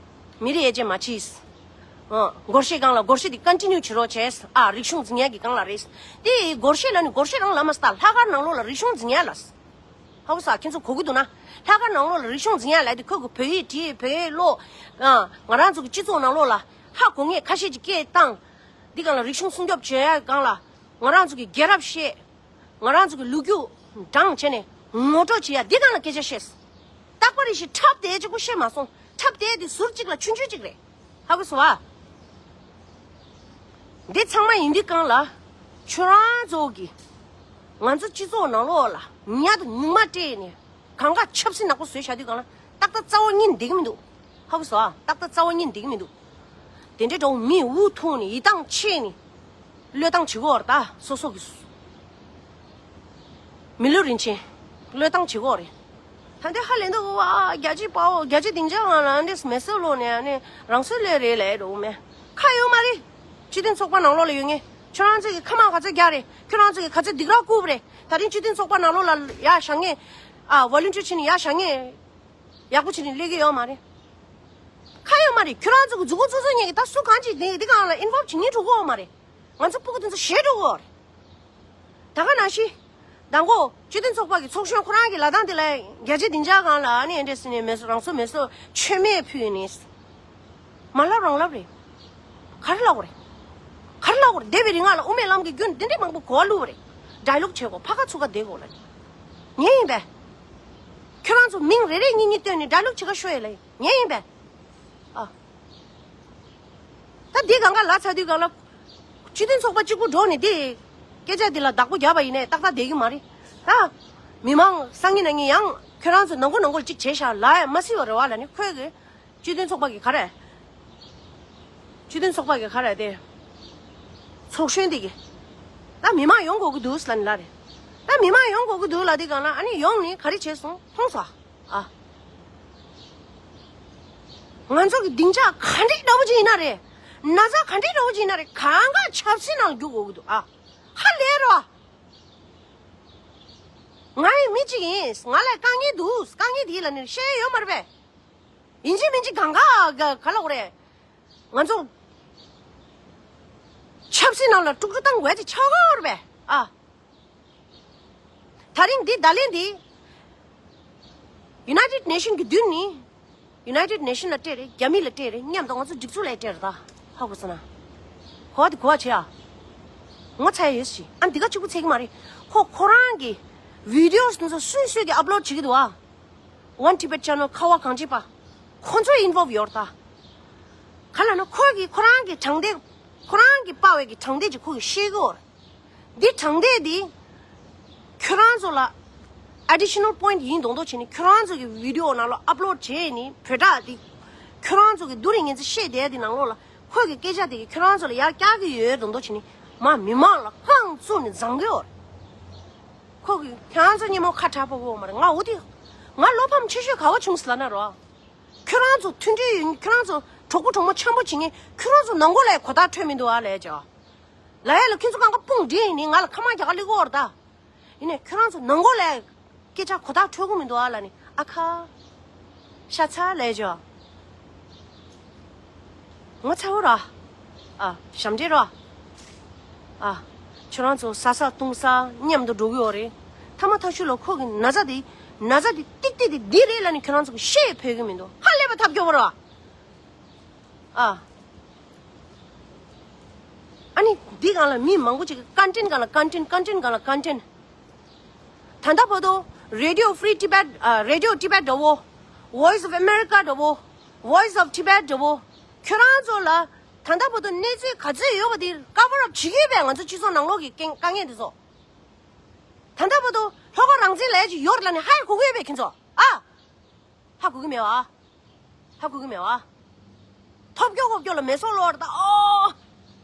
མི་རིགས་དབྱེ་འབྱེད་མ་བྱེད། ཨ། སྒོར་གཞས་སྒང་ལ་སྒོར་གཞས་དེ་ཀོན་ཊི་ནིའུ་བྱེད་རོགས་བྱས་ཨ། རིག་གཞུང་འཛིན་ཡ་གི་སྒང་ལ་རེད། དེ་སྒོར་གཞས་ལབ་ནི་སྒོར་གཞས་རང་ལབ་མ་སྟ། ལྷག་དཀར་ནང་ལོགས་ལ་རིག་གཞུང་འཛིན་ཡ་ལབ། ཧ་གོ་སོང་ཨ། ཁྱེད་ཚོ་གོ་གི་འདུག་ན། ལྷག་དཀར་ནང་ལོགས་ལ་རིག་གཞུང་འཛིན་ཡ་ལབ་དེ་ཁོ་གི་བོད་ཡིག་བྲིས། བོད་ཡིག་ཀློག་ཨ། ང་རང་ཚོ་གི་སྤྱི་ཚོགས་ནང་ལོགས་ལ་ཧ་གོ་མཁན་ཁ་ཤས་ཅིག་སྐད་བཏང་། འདི་སྒང་ལ་རིག་གཞུང་སྲུང་སྐྱོབ་བྱེད་ཡ་སྒང་ལ། ང་རང་ཚོ་གི་རྒྱལ་རབས་བཤད། ང་རང་ཚོ་གི་ལོ་རྒྱུས་བགྲངས་བྱས་ནས་ངོ་སྤྲོད་བྱེད་ཡ་འདི་སྒང་ལ་སྐད་ཆ་བཤད། རྟག་པར་རེ་ཞིག་འཁྲབ་བསྡད་གཅིག་པུ་བཤད་མ་སོང་། འཁྲབ་བསྡད་དེ་ཟུར་གཅིག་ལ་ཆུང་ཆུང་གཅིག་རེད། ཧ་གོ་སོང་ཨ། འདི་ཚང་མ་ཡིན་དུས་སྒང་ལ། ཁྱོད་རང་ཚོ་གིས་ང་ཚོ་སྤྱི་ཚོགས་ནང་ལོགས་ལ་ཉག་དང་ཉུག་མ་སྤྲད་ནས། གང་ག་ཆབ་སྲིད་ནག་པོ་བཟོས་བཞག་དུས་སྒང་ལ། ཏག་ཏག་རྩ་བ་ཉིད་བསྡད་ཀྱི་མི་འདུག་ཧ་གོ་སོང་ཨ། ཏག་ཏག་རྩ་བ་ཉིད་བསྡད་ཀྱི་མི་འདུག་དེ་འདྲའི་འདྲ་བོ་མི་དབུ་ཐུག་ནས་ཡིད་ཐང་ཆད་ནས་བློས་བཏང་བྱེད་ཀྱི་ཡོད་རེད་ད། སོ་སོ་གི་མི་ལུས་རིན་ཆེན་བློས་བཏང་བྱེད་ཀྱི་ཡོད་རེད། ད་འདི་ཧ་ལས་འདུག་ཨ། རྒྱལ་སྤྱིའི་དཔའ་བོ། རྒྱལ་སྤྱིའི་སྡིངས་ཆ་སྒང་ལ་འདི་མེ་སོ་ལོ་ནས་ཨ་ནི་རང་སྲོག་བློས་རེད་ལབ་འགྲོ་མེད། ཁ་ཡོད་མ་རེད། སྤྱི་མཐུན་ཚོགས་པ་ནང་ལོགས་ལ་ཡོད་མཁན། ཁྱོད་རང་ཚོ་གིས་ཁ་དམག་ག་ཚོད་རྒྱག་རེད། ཁྱོད་རང་ཚོ་གིས་ག་ཚོད་སྡིགས་ར་བསྐུལ་བ་རེད། ད་རིང་སྤྱི་མཐུན་ཚོགས་པ་ནང་ལོགས་ལ་ཡར་བཞེངས་མཁན། ཨ། ཝོ་ལུན་ཊི་ཡར་བྱས་ནས་ཡར་བཞེངས་མཁན། ཡག་པོ་བྱས་ནས་སླེབས་ཀྱི་ཡོད་མ་རེད། ཁ་ཡོད་མ་རེད། ཁྱོད་རང་ཚོ་གི་མཛུབ་གུ་བཙུགས་བཙུགས་མཁན་གྱིས་ད་སུ་གང་ཅིག་འདི་འདི་སྒང་ལ་ཨིན་ཝོལབ་བྱེད་སྙིང་བྲོ་གི་ཡོད་མ་རེད། ང་ཚོ་སྤུ་གུ་དེ་ཚོ་ཞེད་འགྲོ་གི་ཡོད་རེད། ད་ག་ནང་བཞིན། མདང་དགོང་སྤྱི་མཐུན་ཚོགས་པ་གི་ཚོགས་གཞོན་ཁོ་རང་གི་ལབ་སྟངས་དེ་ལ། རྒྱལ་སྤྱིའི་སྡིངས་ཆ་སྒང་ལ་ཨ་ནི་ཨེ་འདྲས་ཟེར་ནས་མེ་སོ། རང་སྲོག་མེ་སོར་མཆོད་མེ་ཕུལ་ནས། མ་ལབ་རང་ལབ་རེད། ག་རེ་ལབ་དགོས་རེད། ག་རེ་ལབ་དགོས་རེད། འདས་པའི་རིང་ལ་དབུ་མའི་ལམ་གྱི་རྒྱུན་འདི་འདྲས་མང་པོ་གོ་བ་བླུགས་པ་རེད། ཌའི་ལོག་བྱེད་དགོས། ཕར་ཁ་ཚུར་ཁ་བསྡད་དགོས་ལབ། ངས་ཡིན་པས། ཁྱོད་རང་ཚོ་མིང་རེ་རེ་གཉིས་གཉིས་བཏོན་ནས་ཌའི་ལོག་བྱེད་ག་ཤོག་ཡ་ལབ་ཡིན། ངས་ཡིན་པས། ཨ། ད་འདི་གང་ག་ལབ་ཚར་དུས་སྒང་ལ། སྤྱི་མཐུན་ཚོགས་པ་གཅིག་པུ་འགྲོ་ནས་དེ། སྐད་ཆ་འདི་ལ་བདག་པོ་རྒྱབ་པ་ཡིན་ནའི་ཏག་ཏག་བསྡད་ཀྱི་མ་རེད། ད། མི་མང་སང་ཉིན་གནངས་ཉིན་ཡང་ཁྱོད་རང་ཚོ་ནང་ཁུལ་ནང་ཁུལ་གཅིག་བྱས་ཤག་ལབ་ཡ་མ་སྲིད་པ་རེད་བ་ལབ་ནས། ཁོས་གི། སྤྱི་མཐུན་ཚོགས་པ་གི་ག་རེ། སྤྱི་མཐུན་ཚོགས་པ་གི་ག་རེ་དེ། ཚོགས་གཞོན་དེ་གི། ད་མི་མང་ཡོང་དགོས་ཀྱི་འདུག་ལབ་ནས་ལབ་རེད། ད་མི་མང་ཡོང་དགོས་ཀྱི་འདུག་ལབ་དུས་སྒང་ལ་ཨ་ནི་ཡོང་ནས་ག་རེ་བྱས་སོང་མཐོང་སོང་ཨ། ཨ། ང་ཚོ་གི་སྡིངས་ཆ་ག་འདྲའི་འདྲ་བོ་ཅིག་ཡིན་ན་རེད། ན་ཚ་ག་འདྲའི་འདྲ་བོ་ཅིག་ཡིན་ན་རེད། གང་ག་ཆབ་སྲིད་ནང་རྒྱུག་དགོས་ཀྱི་འདུག་ཨ། ཧ་ལས་རོ། ང་ཡང་མི་གཅིག་ཡིན། ང་ལ་དཀའ་ངལ་འདུག་དཀའ་ངལ་དེ་ལ་ནི་བཤད་ཡ་ཡོད་མ་རེད་པས། ཡིན་གཅིག་མིན་གཅིག་གང་ག་ག་ག་ལབ་དགོས་རེད། ང་ཚོ་ཆབ་སྲིད་ནང་ལ་དཀྲུག་དཀྲུག་བཏང་དགོས་ཡ་ཅིག་ཆགས་ཀྱི་ཡོད་རེད་པས། ཨ། ད་རིང་འདི་བརྡ་ལན་འདི། United Nation གི་མདུན་ནས། United Nation ལ་སྤྲད་རེད། རྒྱ་མི་ལ་སྤྲད་རེད། མཉམ་དུ་ང་ཚོ་སྒྲིག་འཛུགས་ལ་སྤྲད་རེད་ད། ཧ་གོ་སོང་ན། གོ་བ་དེ་གོ་བ་བྱེད་ཨ། ངོ་ཚ་ཡ་ཡོད་ཤི། ཨ་འདི་ག་གཅིག་པུ་ཚད་ཀྱི་མ་རེད། ཁོ་ཁོ་རང་གི་བི་ཌི་ཡོ་དེ་ཚོ་སུས་སུས་ཀྱིས་ཨབ་ལོཌ་བྱེད་ཀྱི་འདུག་ཨ། One Tibet Channel ཁ་བ་གངས་ཅན་པ། ཁོ་ཚོ་ཨིན་ཝོལབ་ཡོད་རེད་ད། ག་ལབ་ན་ཁོ་གིས་ཁོ་རང་གི་དྲང་བདེན། ཁོ་རང་གིས་པ་བས་ཀྱི་དྲང་བདེན་ཅིག་ཁོ་གིས་བཤད་ཀྱི་ཡོད་རེད། འདི་དྲང་བདེན་འདི། ཁྱོད་རང་ཚོ་ལ། Additional point ཡིན་མདོག་མདོག་བྱས་ནས་ཁྱོད་རང་ཚོ་གི་video ནང་ལ་upload བྱས་ནས་བོད་སྒྲ་དེ་ཁྱོད་རང་ཚོ་གི་བསྡུ་རིས་ངན་ཚེ་བཤད་བསྡད་དེ་ནང་ལོགས་ལ་ཁོ་གི་སྐད་ཆ་དེ་གི་ཁྱོད་རང་ཚོ་ལ་ཡར་བཀྱག་གི་ཡོད་མདོག་མདོག་བྱས་ནས་མ་མི་མང་ལ་རྐང་བཙུགས་ནས་བཟང་གི་ཡོད་རེད། ཁོ་གི་ཁྱོད་རང་ཚོ་སྙན་མོ་ཁ་གྲག་པོ་གོ་མ་རེད། ང་འོ་དེ་ང་བློ་ཕམ་ཆེ་ཤོས་ག་བ་བྱུང་སི་ལ་ན་རོ། ཁྱོད་རང་ཚོ་མཐུན་སྒྲིལ་ཡོད་ཁྱོད་རང་ཚོ་གྲོགས་པོ་གྲོགས་མོ་འཆམ་པོ་བྱེད་ངེས་ཁྱོད་རང་ཚོ་ནང་སྒོ་ལ་གོ་ཐག་འཕྲོད་མི་འདུག་ཨ་ལས་ཅོ། ལ་ཡ་ལ་ཁྱོད་ཚོ་གང་ག་དཔུང་སྒྲིག་ཡིན་ནི་ང་ལ་ཁ་མ་རྒྱག་ག་ལི་གོ་ར་ད། ཡིན་ནས་ཁྱོད་རང་ཚོ་ནང་སྒོ་ལ་སྐད་ཆ་གོ་ཐག་འཕྲོད་གི་མི་འདུག་ཨ་ལ་ནི་ཨ་ཁ། ཤ་ཚ་ལས་ཅོ། ངོ་ཚ་བོ་ར། ཨ་ཞབས་འདྲེ་ར། ཨ། ཁྱོད་རང་ཚོ་ཟ་ས་བཏུང་ས་མཉམ་དུ་འགྲོ་གི་ཡོད་རེད། ཐ་མ་ཐག་ཤུལ་ལ་ཁོ་གི་ན་ཚ་དེ་ན་ཚ་དེ་ཏིག་ཏིག་དེ་འདི་རེད་ལ་ནི་ཁྱོད་རང་ཚོ་གི་ཤེས་ཕོད་གི་མི་འདུག་ཧ་ལས་པ་ཐབས་སྐྱོ་བོ་ར། ཨ། ཨ་ནི་འདི་སྒང་ལ་མི་མང་པོ་ཅིག་གི་content སྒང་ལ་content content སྒང་ལ་content། ད་ལྟ་བར་དུ་Radio Free Tibet ཨ། Radio Tibet འདྲ་བོ། Voice of America འདྲ་བོ། Voice of Tibet འདྲ་བོ། ཁྱོད་རང་ཚོ་ལ་ད་ལྟ་བར་དུ་གནས་ཚུལ་ག་ཚོད་ཡོད་པ་དེ་cover up བྱེད་ཀྱི་ཡོད་པས་ང་ཚོ་སྤྱི་ཚོགས་ནང་ལོགས་ཀྱི་རྐྱེན་དཀའ་ངལ་དེ་ཚོ། ད་ལྟ་བར་དུ་ལྷོ་ཁ་རང་བཙན་ལས་ཀྱི་ཡོད་རེད་ལ་ནི་ཧ་ཡ་གོ་གི་ཡོད་པས་ཁྱེད་ཚོ་ཨ། ཧ་གོ་གི་མེད་བ། ཧ་གོ་གི་མེད་བ། ཐོབ་སྐྱོ་ཁོབ་སྐྱོ་ལ་མེ་སོག་ལོར་ད་ཨོ།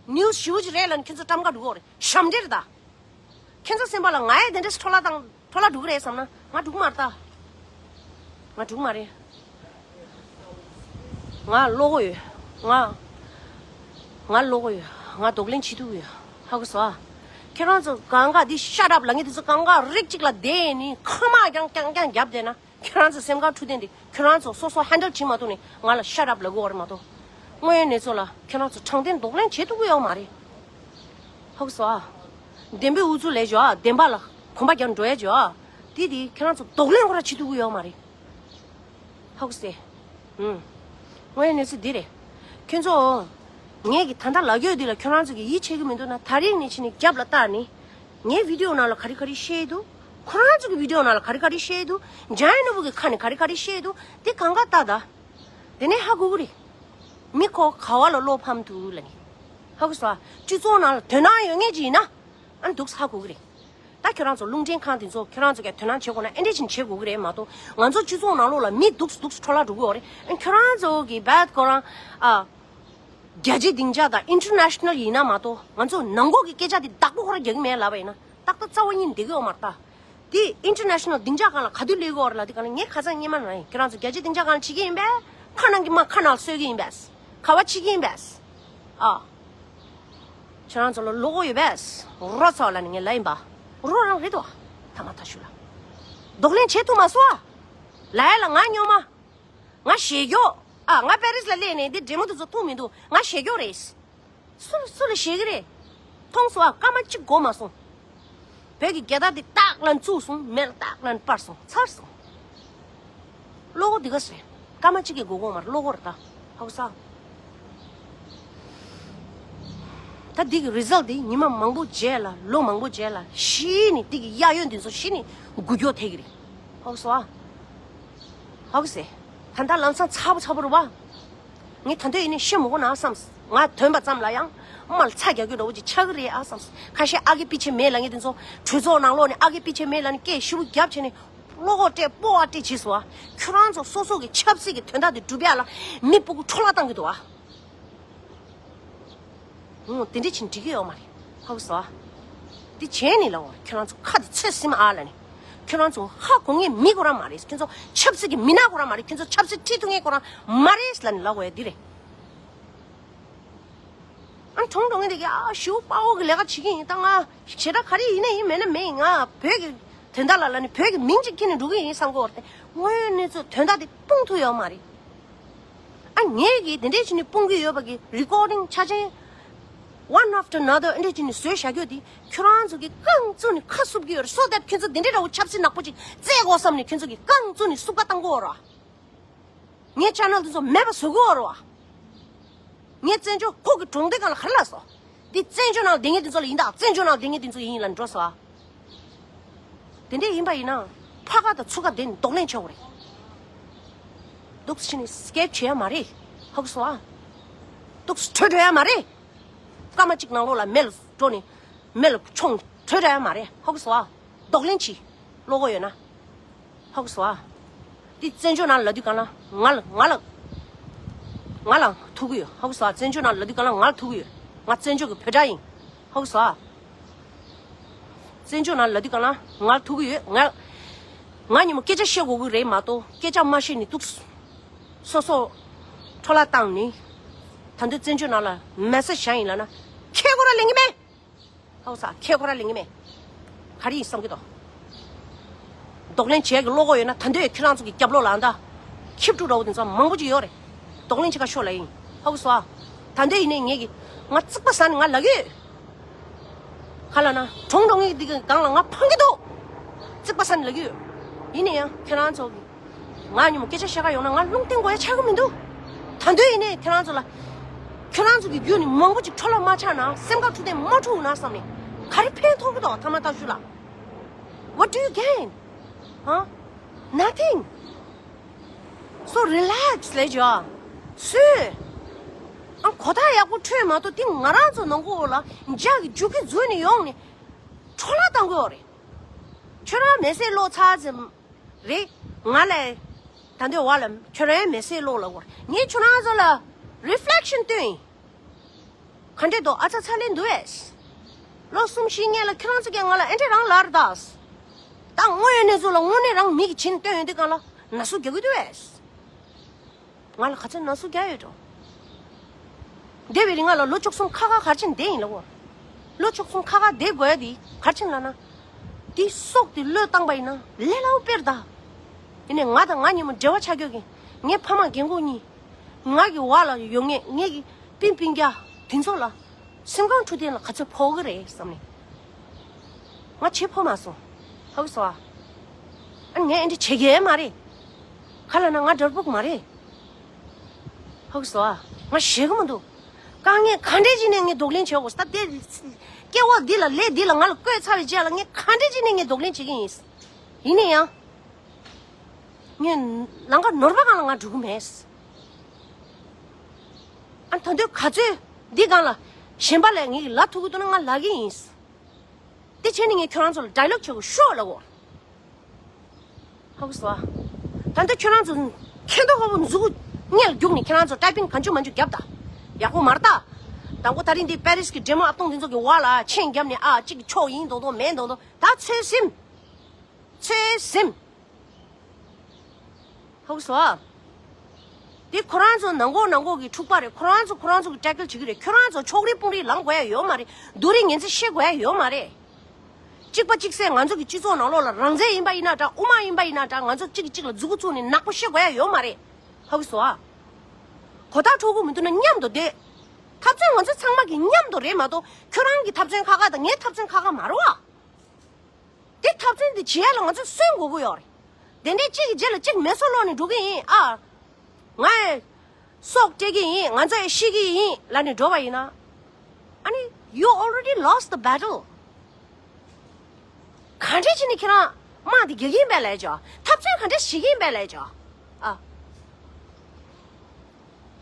news ཞུ་ཅི་རེད་ལ་ཁྱེད་ཚོ་ཏམ་ཀ་འགྲོ་གོ་རེད་ཤམ་འདྲེ་རེད་ད། ཁྱེད་ཚོ་སེམས་པ་ལ་ང་ཡི་དེ་འདྲས་འཕྲོ་བརླག་དང་འཕྲོ་བརླག་འགྲོ་གི་རེད་བསམ་ན་ང་འགྲོ་གི་མ་རེད་ད། ང་འགྲོ་གི་མ་རེད། ང་བློ་ཁོག་ཡོད། ང་། ང་བློ་ཁོག་ཡོད། ང་གདོང་ལེན་བྱེད་ཐུབ་ཀྱི་ཡོད། ཧ་གོ་སོང་ཨ། ཁྱེད་རང་ཚོ་གང་ག་འདི་shut up ལ་ངས་དེ་ཚོ་གང་ག་རིགས་གཅིག་ལ་བསྡད་ནི་ཁ་མ་རྐྱང་རྐྱང་རྐྱང་རྒྱབ་བསྡད་ན། ཁྱོད་རང་ཚོ་སེམས་ཁམས་འཁྲུག་དེ་འདི་ཁྱོད་རང་ཚོ་སོ་སོ་handle བྱེད་མ་ཐུབ་ནས་ང་ལ་shut up ལབ་དགོས་པ་རེད་མ་གཏོགས། དངོས་ཡོད་གནས་ཚུལ་ལ་ཁྱོད་རང་ཚོ་དྲང་བདེན་གདོང་ལེན་བྱེད་ཐུབ་ཀྱི་ཡོད་མ་རེད། ཧ་གོ་སོང་ཨ། བདེན་པའི་ཨུ་ཚུགས་ལས་བྱོས་ཨ། བདེན་པ་ལ་གོམ་པ་རྒྱག་འགྲོ་ཡ་བྱོས་ཨ། དེ་དེ་ཁྱོད་རང་ཚོ་གདོང་ལེན་ཁོ་ར་བྱེད་ཐུབ་ཀྱི་ཡོད་མ་རེད། ཧ་གོ་སོང་། ཨུམ། དངོས་ཡོད་གནས་ཚུལ་འདི་རེད། ཁྱོད་ཚོ། ངས་ཀྱི་ད་ལྟ་ལབ་ཡོད་འདི་ལ་ཁྱོད་རང་ཚོ་གི་ཡིད་ཆེས་ཀྱི་མི་འདུག་ན་ད་རིང་ནས་ཕྱིན་ནས་རྒྱབ་ལ་བལྟ་ནས། ངའི་video ནང་ལ་ག་རེ་ག་རེ་བཤད་འདུག་ཁོ་རང་ཚོ་གི་video ནང་ལ་ག་རེ་ག་རེ་བཤད་འདུག་འཇམ་དབྱངས་ནོར་བུ་གི་ཁ་ནས་ག་རེ་ག་རེ་བཤད་འདུག་དེ་གང་ག་ལྟ་ད། དེ་ནས་ཧ་གོ་གི་རེད། མི་ཁོ་ག་བ་ལ་བློ་ཕམ་འདུག་ལ་ནི། ཧ་གོ་སོང་ཨ། སྤྱི་ཚོགས་ནང་ལ་དོན་དག་ཡོད་ངེས་ཅིག་ཡིན་ན། ཨ་ནི་འདུག་ཧ་གོ་གི་རེད། ད་ཁྱོད་རང་ཚོ་རླུང་འཕྲིན་ཁང་དེ་ཚོ་ཁྱོད་རང་ཚོ་གས་དོ་སྣང་བྱེད་དགོས་ན་ཨེ་འདྲས་ཕྱིན་བྱེད་དགོས་ཀྱི་རེད་མ་གཏོགས་ང་ཚོ་སྤྱི་ཚོགས་ནང་ལོགས་ལ་མི་འདུག་འདུག་འཕྲོ་བརླག་འགྲོ་གི་ཡོད་རེད། ཨ་ཁྱོད་རང་ཚོ་གི་བད་ཁོ་རང་ཨ། རྒྱལ་སྤྱིའི་སྡིངས་ཆ་དང་international ཡིན་ན་མ་གཏོགས་ང་ཚོ་ནང་ཁོག་གི་སྐད་ཆ་དེ་བདག་པོ་ཁོ་རང་རྒྱག་གི་མེད་ལབ་པ་ཡིན་ན་ཏག་ཏག་རྩ་བ་ཉིད་འདི་གི་ཡོད་མ་རེད་ད། དེ་international སྡིངས་ཆ་སྒང་ལ་ག་དུས་སླེབས་ཀྱི་ཡོད་རེད་ལ་དེ་ག་ལ་ངས་ཁ་སང་སྔོན་མ་ནང་ཡིན་ཁྱོད་རང་ཚོ་རྒྱལ་སྤྱིའི་སྡིངས་ཆ་སྒང་ལ་བྱེད་ཀྱི་ཡིན་པས་ཁ་ནང་གི་མ་ཁ་ནང་ལ་གསོད་ཀྱི་ཡིན་པས་ཁ་བ་ཕྱེ་གི་ཡིན་པས། ཨ། ཁྱོད་རང་ཚོ་ལ་བློ་ཁོག་ཡོད་པས། རོ་ཚ་བ་ལ་ནི་ངས་ལབ་ཡིན་པ། རོ་རང་རེད་དོ། ཐ་མ་ཐ་ཤུ་ལ། གདོང་ལེན་བྱེད་ཐུབ་མ་སོང་ཨ། ལ་ཡ་ལ་ང་སྨྱོ་མ། ང་ཞེ་སྐྱོ། ཨ་ང་པེ་རིས་ལ་སླེབས་ནས་འདི་འདྲེ་མོ་དེ་ཚོ་ཐུག་མི་འདུག་ང་ཞེ་སྐྱོ་རེད། སུ་ལ་སུ་ལ་ཞེ་གི་རེད། མཐོང་སོང་ཨ་སྐར་མ་གཅིག་འགོར་མ་སོང་། བོད་ཀྱི་རྒྱལ་དར་འདི་ཏག་ལ་བཙུགས་སོང་མེ་ལ་ཏག་ལ་སྤར་སོང་ཚར་སོང་། བློ་ཁོག་འདི་ག་ཟེ། སྐར་མ་གཅིག་གི་མགོ་སྐོར་མར་བློ་ཁོག་རེད་ད། ཧ་གོ་ས། ད་འདི་གི་result འདི་ཉི་མ་མང་པོ་རྗེས་ལ་ལོ་མང་པོ་རྗེས་ལ་གཞི་ནས་འདི་གི་གཡས་གཡོན་འདི་ཚོ་གཞི་ནས་འགུལ་སྐྱོད་ཐེབས་ཀྱི་རེད། ཧ་གོ་ས། ཧ་གོ་ས། ད་ལྟ་ལམ་སང་ཚ་པོ་ཚ་པོ་རེད་བ། ངས་ད་ལྟ་ཡིན་ནས་ཤི་མི་དགོས་ན་བསམས། ང་ཐོན་པ་ཙམ་ལ་ཡང་མར་ཚ་རྒྱག་རྒྱུ་འདྲ་བོ་ཅིག་ཆགས་ཀྱི་རེད་ཨ་བསམས། ཁ་ཤས་ཨ་གི་པི་ཆེ་མེད་ལ་ངས་དེ་ཚོ་གྲོས་ཚོགས་ནང་ལོགས་ནས་ཨ་གི་པི་ཆེ་མེད་ལ་ནི་སྐད་ཞིབ་པོ་རྒྱབ་བྱས་ནས། བློ་ཁོག་སྤྲད་སྤོབས་པ་སྤྲད་བྱས་སོང་ཨ། ཁྱོད་རང་ཚོ་སོ་སོ་གི་ཆབ་སྲིད་ཀྱི་དོན་དག་དེ་སྒྲུབ་ཡ་ལ་མི་སྤུ་གུ་འཕྲོ་བརླག་བཏང་གི་འདུག་ཨ། ངོ་དེ་འདྲས་ཕྱིན་འགྲིག་གི་ཡོད་མ་རེད་ཧ་གོ་སོང་ཨ། དེ་བྱས་ནས་ལ་འོ་ཁྱོད་རང་ཚོ་ཁ་དེ་ཚོད་སིམ་ཨ་ལ་ནི། ཁྱོད་རང་ཚོ་ཧ་གོ་མཁན་མི་ཁོ་རང་མ་རེད། ཁྱོད་ཚོ་ཆབ་སྲིད་ཀྱི་མི་སྣ་ཁོ་རང་མ་རེད། ཁྱོད་ཚོ་ཆབ་སྲིད་ཁྲིད་ཐུབ་མཁན་ཁོ་རང་མ་རེད་ལ་ནི་ལ་འོ་ཡ་འདི་རེད། ཨ་གྲོང་གྲོང་ངེ་འདི་གི་ཨ་ཞུ་དཔའ་བོ་གི་ལས་ཀ་བྱེད་ཀྱི་ཡིན་ད་ང་ཞེ་དྲག་ག་རེ་ཡིན་ན་ཡིན་མེད་ན་མེད་ཡིན་ང་བོད་ཀྱི་དོན་དག་ལ་ལ་ནི་བོད་ཀྱི་མིང་ཅིག་ཁྱེར་ནས་འགྲོ་གི་ཡིན་བསམ་གི་འོར་ཏེ་དངོས་ཡོད་གནས་ཚུལ་དོན་དག་དེ་སྤུངས་ཐུབ་ཡོད་མ་རེད། ཨ་ངས་གི་དེ་འདྲས་བྱས་ནས་སྤུངས་གི་ཡོད་པ་གི་recording ཆ་ཆེན་one after another ཨ་འདྲས་བྱས་ནས་བཟོས་བཞག་རྒྱུ་དེ་ཁྱོད་རང་ཚོ་གི་རྐང་བཙུགས་ནས་ཁ་བསུབ་གི་ཡོད་རེད། so that ཁྱོད་ཚོ་དེ་འདྲས་འདྲ་བོ་ཆབ་སྲིད་ནག་པོ་ཅིག་བཙལ་དགོས་བསམ་ནས་ཁྱོད་ཚོ་གི་རྐང་བཙུགས་ནས་བསུབ་པ་བཏང་གི་ཡོད་རེད། ངའི་channel དེ་ཚོ་མེད་པ་བཟོ་གི་ཡོད་རེད་བ། ངའི་བཙན་བྱོལ་ཁོག་གི་གྲོང་སྡེ་སྒང་ལ་ག་རེ་ལབ་སོང་། འདི་བཙན་བྱོལ་ནང་ལ་བསྡད་མཁན་དེ་ཚོ་ལ་ཡིན་ད་བཙན་བྱོལ་ནང་ལ་བསྡད་མཁན་དེ་ཚོ་ཡིན་ལ་འགྲོ་སོང་ཨ། དེ་འདྲས་ཡིན་པ་ཡིན་ན་ཕ་ག་དང་ཚུ་ག་དེ་ནི་གདོང་ལེན་བྱེད་དགོས་རེད། འདུག་སེ་ནི་skip བྱེད་ཡ་མ་རེད། ཧ་གོ་སོང་ཨ། འདུག་སེ་བྲོས་བྲོས་ཡ་མ་རེད། སྐར་མ་གཅིག་ནང་ལོགས་ལ་མེ་ལ་འགྲོ་ནི་མེ་ལ་མཆོང་བྲོས་བྲོས་ཡ་མ་རེད། ཧ་གོ་སོང་ཨ། གདོང་ལེན་གྱིས་བློ་ཁོག་ཡོད་ན། ཧ་གོ་སོང་ཨ། འདི་བཙན་བྱོལ་ནང་ལ་དུས་གང་ལ་ང་ལ་ང་ལ་ང་ལ་ཐུག་གི་ཡོད། ཧ་གོ་སོང་ཨ། བཙན་བྱོལ་ནང་ལ་དུས་གང་ལ་ང་ལ་ཐུག་གི་ཡོད། ང་བཙན་བྱོལ་གྱི་བོད་ཕྲུག་ཡིན། ཧ་གོ་སོང་ཨ། བཙན་བྱོལ་ནང་ལ་དུས་གང་ལ་ང་ལ་ཐུག་གི་ཡོད། ང་ང་ཉིན་མོ་སྐད་ཆ་བཤད་དགོས་ཀྱི་རེད་མ་གཏོགས། སྐད་ཆ་མ་བཤད་ནས་འདུག་སོ་སོ་འཕྲོ་བརླག་བཏང་ནས། ད་འདོད་བཙན་བྱོལ་ནང་ལ་མེ་སེ་ཇི་བཞག་ཡིན་ལབ་ན་ཁྱེད་ཁོ་ར་ལེན་གི་མེད། ཧ་གོ་སོང་ཨ། ཁྱེད་ཁོ་ར་ལེན་གི་མེད། ག་རེ་ཡིན་བསམ་གི་འདུག་རྡོག་ལེན་བྱེད་ཀྱི་བློ་ཁོག་ཡོད་ན་ད་འདོད་ཁྱེད་རང་ཚོ་གི་རྒྱབ་ལོགས་ལ་ཨ་ད་ཁྱི་ཕྲུག་འདྲ་བོ་དེ་ཚོ་མང་པོ་ཅིག་ཡོད་རེད། རྡོག་ལེན་བྱེད་ཁ་ཤོག་ལབ་ཡིན། ཧ་གོ་སོང་ཨ། ད་འདོད་ཡིན་ནའི་ངེད་ཀྱི་ང་རྩིག་པ་ཟ་ནས་ང་ལབ་ཀྱི་ཡོད། ག་ལབ་ན་གྲོངས་འགྲོ་ངེས་འདི་གི་སྒང་ལ་ང་ཕངས་ཀྱི་འདུག་རྩིག་པ་ཟ་ནས་ལབ་ཀྱི་ཡོད། ཡིན་ན་ཡང་ཁྱེད་རང་ཚོ་གི་ང་ཉིན་མོ་སྐད་ཆ་བཤད་ག་ཡོང་ན་ང་རླུང་བསྟན་དགོས་ཡ་ཆགས་ཀྱི་མི་འདུག་ད་འདོད་ཡིན་ནའི་ཁྱེད་རང་ཚོ་ལ། ཁྱེད་རང་ཚོ་གི་རྒྱུད་ནས་མང་པོ་ཅིག་འཕྲོ་བརླག་མ་ཆགས་ན། སེམས་ཁམས་འཕྲོད་བསྟེན་མ་འཁྲུགས་ན་བསམ་ནས། ག་རེ་ཕན་ཐོགས་ཀྱི་འདུག་ཐ་མ་ཐག་ཆོད་ལ། What do you gain? Huh? Nothing. So relax ལབ་བྱས། སུས། ཨ་གོ་བརྡ་ཡག་པོ་འཕྲོད་མ་གཏོགས། དེ་ང་རང་ཚོ་ནང་ཁུལ་ལ་འཇག་གི་རྒྱུག་གི་འཛུལ་ནས་ཡོང་ནས་འཕྲོ་བརླག་བཏང་གི་ཡོད་རེད། ཁྱོད་རང་མེ་སེ་ལོག་ཚར་ཙམ་རེད། ང་ལ་ད་འདོད་བ་ལ་ཁྱོད་རང་མེ་སེ་ལོག་ལབ་དགོས་རེད། ངས་ཁྱོད་རང་ཚོ་ལ་reflection སྟོན་ཡིན། ག་འདྲས་འདུག་ཨ་ཚ་ཚ་ལེན་འདུག་ཨེ། ལོ་གསུམ་བཞི་སྔོན་ལ་ཁྱོད་རང་ཚོ་གིས་ང་ལ་ཨེ་འདྲས་རང་ལབ་རེད་ད། ད་དངོས་ཡོད་གནས་ཚུལ་ལ་དངོས་གནས་རང་མིག་གིས་བྱིན་སྟོན་ཡོང་དུས་སྒང་ལ་ན་ཟུག་རྒྱག་གི་འདུག་ཨེ། ང་ལ་ག་ཚོད་ན་ཟུག་རྒྱག་ཡོད་འགྲོ། འདས་པའི་རིང་ང་ལ་ལོ་བཅུ་གསུམ་ཁ་ཁ་གར་ཕྱིན་བསྡད་ཡིན་ལབ་གོ། ལོ་བཅུ་གསུམ་ཁ་ཁ་བསྡད་དགོས་ཡ་དེ་གར་ཕྱིན་ལབ་ན། དེ་སྲོག་དེ་བློས་བཏང་པ་ཡིན་ན་ལས་སླ་པོ་དཔེར་ད། ཡིན་ནའི་ང་དང་ང་ཉིན་མོ་འབྲེལ་བ་ཆགས་རྒྱུ་གི། ངའི་ཕ་མ་རྒན་གོག་གཉིས། ང་གི་བར་ལ་ཡོད་ངེས་ངེད་ཀྱི་སྤུན་སྤུན་ཀྱག་དེ་ཚོ་ལ། སེམས་ཁམས་འཕྲོད་བསྟེན་ལ་ག་ཚོད་ཕོག་གི་རེད་བསམ་ནས། ང་བྱེད་ཕོད་མ་སོང་། ཧ་གོ་སོང་ཨ། ཨ་ངས་ཨེ་འདྲ་བྱེད་ཀྱི་ཡོད་མ་རེད། ག་ལབ་ན་ང་འདྲ་པོ་མ་རེད། ཧ་གོ་སོང་ཨ། ང་ཞེད་ཀྱི་མི་འདུག་དཀའ་ངལ་ག་འདྲས་ཅིག་ནས་ངས་གདོང་ལེན་བྱེད་དགོས་ད་དེ། སྐྱེ་བ་འདི་ལ་ལས་འདི་ལ་ང་ལ་བཀོད་ཚར་བའི་རྗེས་ལ་ངས་ག་འདྲས་ཅིག་ནས་ངས་གདོང་ལེན་བྱེད་ཀྱི་ཡིན། ཡིན་ན་ཡང་། ངས་ལམ་ཁ་ནོར་བ་སྒང་ལ་ང་འགྲོ་གི་མེད། ཨ་ད་དུང་ག་ཚོད་འདི་སྒང་ལ་གཞན་པ་ལ་ངས་ལབ་ཐུབ་ཀྱི་འདུག་ན་ང་ལབ་ཀྱི་ཡིན། དེ་བྱས་ནས་ངས་ཁྱོད་རང་ཚོ་ལ་ཌའི་ལོག་བྱེད་དགོས་ཤོག་ལབ་གོ། ཧ་གོ་སོང་ཨ། ད་ལྟ་ཁྱོད་རང་ཚོ་མཁྱེན་རྟོགས་ཁ་པོ་མཛུབ་གུ་སྔས་ལ་རྒྱུག་ནས་ཁྱེད་རང་ཚོ་ཊའི་པིང་གང་བྱུང་མང་བྱུང་བརྒྱབ་ད། ཡག་པོ་མ་རེད་ད། དང་པོ་ད་རིང་འདི་པེ་རིས་ཀྱི་འབྲེལ་མོལ་ཨབ་སྟོང་འདི་ཚོ་གི་འོག་ལ་མཆན་བརྒྱབ་ནས་ཨ་གཅིག་གི་ཕྱོགས་ཡིན་མདོག་མདོག་མེད་མདོག་མདོག་ད་ཚོད་ཟིན། ཚོད་ཟིན། ཧ་གོ་སོང་ཨ། དེ་ཁོ་རང་ཚོ་ནང་འཁོག་ནང་འཁོག་གི་འཁྲུག་པ་རེད། ཁོ་རང་ཚོ་ཁོ་རང་ཚོ་གི་ཊེ་ཀལ་བྱེད་ཀྱི་རེད། ཁྱོད་རང་ཚོ་ཕྱོགས་རིས་དཔུང་རིས་ལངས་དགོས་ཡ་ཡོད་མ་རེད། སྡུག་རུས་ངན་ཚད་བཤད་དགོས་ཡ་ཡོད་མ་རེད། གཅིག་པ་གཅིག་སེ་ང་ཚོ་གི་སྤྱི་ཚོགས་ནང་ལོགས་ལ་རང་བཙན་ཡིན་པ་ཡིན་ན་འདྲ། དབུ་མ་ཡིན་པ་ཡིན་ན་འདྲ། ང་ཚོ་གཅིག་གིས་གཅིག་ལ་མཛུབ་གུ་བཙུགས་ནས་ནག་པོ་བཤད་དགོས་ཡ་ཡོད་མ་རེད། ཧ་གོ་སོང་ཨ། གོ་བརྡ་འཕྲོད་ཀྱི་མི་འདུག་ན་མཉམ་དུ་བསྡད། འཐབ་རྩོད་ང་ཚོ་ཚང་མ་གི་མཉམ་དུ་རེད་མ་གཏོགས་ཁྱོད་རང་གི་འཐབ་རྩོད་ཁག་ཁག་དང་ངའི་འཐབ་རྩོད་ཁག་ཁག་མ་རེད་བ། དེ་འཐབ་རྩོད་འདི་བྱེད་ཡ་ལ་ང་ཚོ་སོན་དགོས་ཀྱི་ཡོད་རེད། དེ་འདྲའི་གཅིག་གི་རྗེས་ལ་གཅིག་མེ་སོ་ལོག་ནས་འགྲོ་གི་ཡིན་ཨ། ངས་སྲོག་སྤྲད་ཀྱི་ཡིན། ང་ཚོ་ཡང་ཤི་གི་ཡིན་ལབ་ནས་འགྲོ་བ་ཡིན་ན། ཨ་ནི་you already lost the battle. ག་འདྲས་བྱས་ནས་ཁྱེད་རང་དམག་འདི་རྒྱག་གི་ཡིན་པས་ལབ་བྱས། འཐབ་རྩོད་ག་འདྲས་བྱེད་ཀྱི་ཡིན་པས་ལབ་བྱས། ཨ།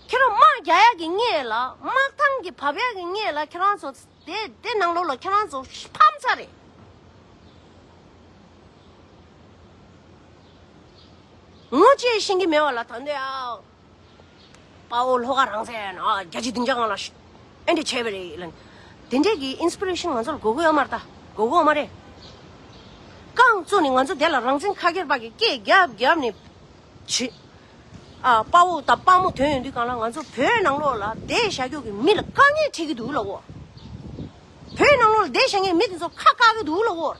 ཁྱེད་རང་དམག་རྒྱག་ཡག་གི་སྔས་ལ་དམག་ཐང་གི་བབས་ཡག་གི་སྔས་ལ་ཁྱེད་རང་ཚོ། དེ་དེ་ནང་ལོགས་ལ་ཁྱེད་རང་ཚོ་ཕམ་ཚར་རེད། ངོ་ཅིག་ཤེས་ཀྱི་མེད་པ་ལ་ད་འདོད་ཨ། དཔའ་བོ་ལྷོ་ཁ་རང་བཙན་ཨ་བརྒྱ་ཆ་བདུན་བརྒྱ་སྒང་ལ་ཨེ་འདྲ་བྱས་པ་རེད་ལ། དེ་འདྲས་ཀྱི་ཨིན་སི་པི་རེ་ཤན་ང་ཚོ་ལ་དགོས་ཀྱི་ཡོད་མ་རེད་ད། དགོས་ཀྱི་ཡོད་མ་རེད། རྐང་བཙུགས་ནས་ང་ཚོ་དེ་ལ་རང་བཙན་ཁ་སྒེར་པ་གི་སྐད་རྒྱབ་རྒྱབ་ནས་བྱེད། ཨ་དཔའ་བོ་དང་དཔའ་མོ་ཐོན་ཡོང་དུས་སྒང་ལ་ང་ཚོ་བོད་ནང་ལོགས་ལ་བསྡད་བཞག་རྒྱུ་གི་མི་ལ་དཀའ་ངལ་འཕྲད་ཀྱི་འདུག་ལབ་གོ། བོད་ནང་ལོགས་ལ་བསྡད་བཞག་མཁན་མི་དེ་ཚོ་ཁ་བཀག་གི་འདུག་ལབ་གོ།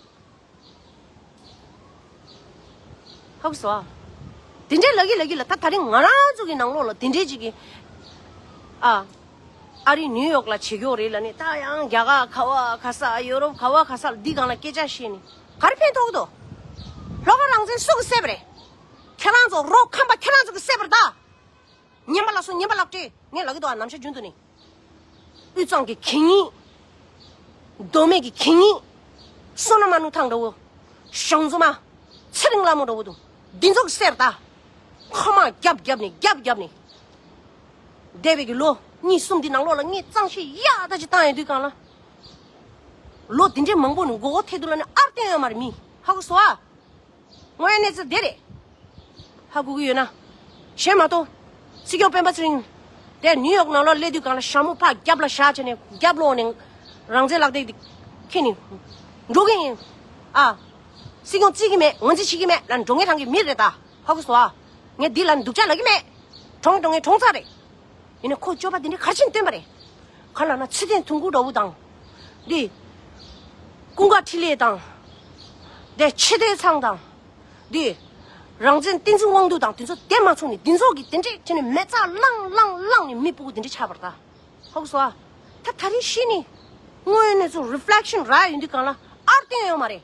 ཧ་གོ་སོང་ཨ། དེ་འདྲའི་ལབ་ཀྱི་ལབ་ཀྱི་ལ་ད་ད་རིང་ང་རང་ཚོ་གི་ནང་ལོགས་ལ་དེ་འདྲའི་ཅིག་གི། ཨ། ཨ་རི་ནིའུ་ཡོག་ལ་བྱེད་ཀྱི་ཡོད་རེད་ལབ་ནས་ད་ཡང་རྒྱ་གར་ག་བ་ག་ས་ཡོ་རོབ་ག་བ་ག་ས་ལ་འདི་སྒང་ལ་སྐད་ཆ་བཤད་ནས་ག་རེ་ཕན་ཐོགས་ཀྱི་འདུག་ལྷོ་ཁ་རང་བཙན་སུ་གིས་བསད་པ་རེད། ཁྱེད་རང་ཚོ་རོགས་ཁམས་པ་ཁྱེད་རང་ཚོ་གིས་བསད་པ་རེད་ད། ཉན་པ་ལ་སོ་ཉན་པ་ལ་སྤྲད། ངས་ལབ་ཀྱི་འདུག་ཨ། ནམ་ཞག་རྒྱུན་དུ་ནི། དབུས་གཙང་གི་གད་སྙིགས། མདོ་སྨད་ཀྱི་གད་སྙིགས། བསོད་ནམས་མ་ནུ་ཐང་འདྲ་བོ། ཞང་བཙུན་མ། ཚེ་རིང་ལྷ་མོ་འདྲ་བོ་འདུག་འདི་ཚོ་གིས་བསད་པ་རེད་ད། ཁོ་མ་རྒྱབ་རྒྱབ་ནས་རྒྱབ་རྒྱབ་ནས། འདས་པའི་གི་ལོ་གཉིས་གསུམ་འདི་ནང་ལོགས་ལ་ངས་གཙང་བཤེར་ཡག་ད་ཅིག་བཏང་ཡོང་དུས་སྒང་ལ། ལོ་འདི་འདྲའི་མང་པོ་ནས་མགོ་སྐོར་ཐེབས་འདུག་ལབ་ནས་ཨར་བསྟན་ཡོད་མ་རེད་མི། ཧ་གོ་སོང་ཨ། དངོས་ཡོད་གནས་ཚུལ་དེ་རེད། ཧ་གོ་གི་ཡོད་ན། གཞན་མ་གཏོགས། སྲིད་སྐྱོང་སྤེན་པ་ཚེ་རིང་། དེ་ནིའུ་ཡོག་ནང་ལོགས་སླེབས་དུས་གང་ལ་ཞྭ་མོ་ཕར་རྒྱབ་ལ་བཞག་བྱས་ནས་རྒྱབ་ལོག་ནས་རང་བཙན་ལག་དེབ་དེ་ཁྱེར་ནས་འགྲོ་གི་ཡིན། ཨ། སྲིད་སྐྱོང་བརྩི་གི་མེད། ངོས་འཛིན་བྱེད་ཀྱི་མེད་ལབ་འགྲོ་ངེས་ཐང་གི་མི་རེད་ད། ཧ་གོ་སོང་ཨ། ངས་འདི་ལ་སྡུག་ཅག་ལབ་ཀྱི་མེད། གྲོངས་འགྲོ་ངེས་གྲོངས་ཚར་རེད། ཡིན་ནའི་ཁོ་སྤྱོད་པ་དེ་འདྲའི་ག་རེ་བྱས་ནས་སྟོན་པ་རེད། ག་ལབ་ན་ཚེ་བརྟན་དུང་དཀར་འདྲ་བོ་དང་། འདི། ཀུན་དགའ་འཕྲིན་ལས་དང་། འདི་ཆེ་བསྟན་ཚང་དང་། འདི། རང་བཙན་བསྟན་འཛིན་དབང་འདུས་དང་དེ་ཚོ་དེ་མ་ཚོགས་ནས་འདི་ཚོ་གི་དེ་འདྲས་བྱས་ནས་མེ་བཙའ་བླངས་བླངས་བླངས་ནས་མི་སྤུ་གུ་དེ་འདྲས་ཆགས་པ་རེད་ད། ཧ་གོ་སོང་ཨ། ད་ད་རིང་ཤི་ནི། དངོས་ཡོད་གནས་ཚུལ་reflection་རག་ཡོང་དུས་གང་ལ་ཨར་བསྟན་ཡོད་མ་རེད།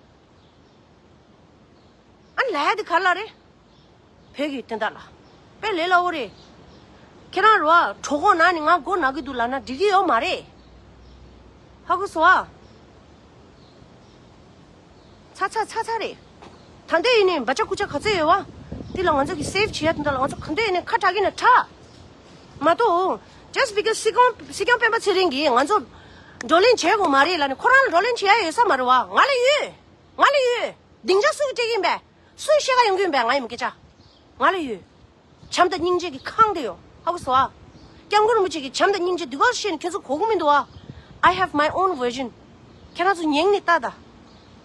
ཨ་ནི་ལབ་ཡ་དེ་ག་ལ་རེད། བོད་ཀྱི་དོན་དག་ལ། དཔེ་ལས་སླ་བོ་རེད། ཁྱེད་རང་རོ་གྲོད་ཁོག་ན་ནི་ང་མགོ་ན་གི་འདུག་ལབ་ན་འགྲིག་གི་ཡོད་མ་རེད། ཧ་གོ་སོང་ཨ། ཚ་ཚ་ཚ་ཚ་རེད། ད་འདོད་ཡིན་ནི་འབའ་ཆ་ཀུ་ཆ་ག་ཚོད་ཡོད་བ། དེ་ལ་ང་ཚོ་གི་save་བྱེད་ཡ་དོན་དག་ལ་ང་ཚོ་ག་འདོད་ཡིན་ནི་ཁ་གྲག་གི་ན་གྲག་མ་གཏོགས། Just because་སྲིད་སྐྱོང་སྲིད་སྐྱོང་སྤེན་པ་ཚེ་རིང་གིས་ང་ཚོ་བགྲོ་གླེང་བྱེད་དགོས་མ་རེད་ལབ་ནི་ཁོ་རང་ལ་བགྲོ་གླེང་བྱེད་ཡ་ཡོད་ས་མ་རེད་བ། ང་ལ་ཡོད། ང་ལ་ཡོད། སྡིངས་ཆ་སུ་གིས་སྤྲད་ཀྱི་ཡིན་པས། སུས་བཤད་ག་ཡོང་གི་ཡིན་པས། ང་ཡི་མི་སྐད་ཆ། ང་ལ་ཡོད། བྱམས་དང་སྙིང་རྗེ་གི་ཁང་དེ་ཡོད། ཧ་གོ་སོང་ཨ། སྐྱབས་མགོན་རིན་པོ་ཆེ་གི་བྱམས་དང་སྙིང་རྗེ་འདི་ག་བཤད་ནས་ཁྱོད་ཚོ་གོ་གི་མི་འདུག་ཨ། I have my own version། ཁྱེད་རང་ཚོ་ཉན་ནས་ལྟ་ད།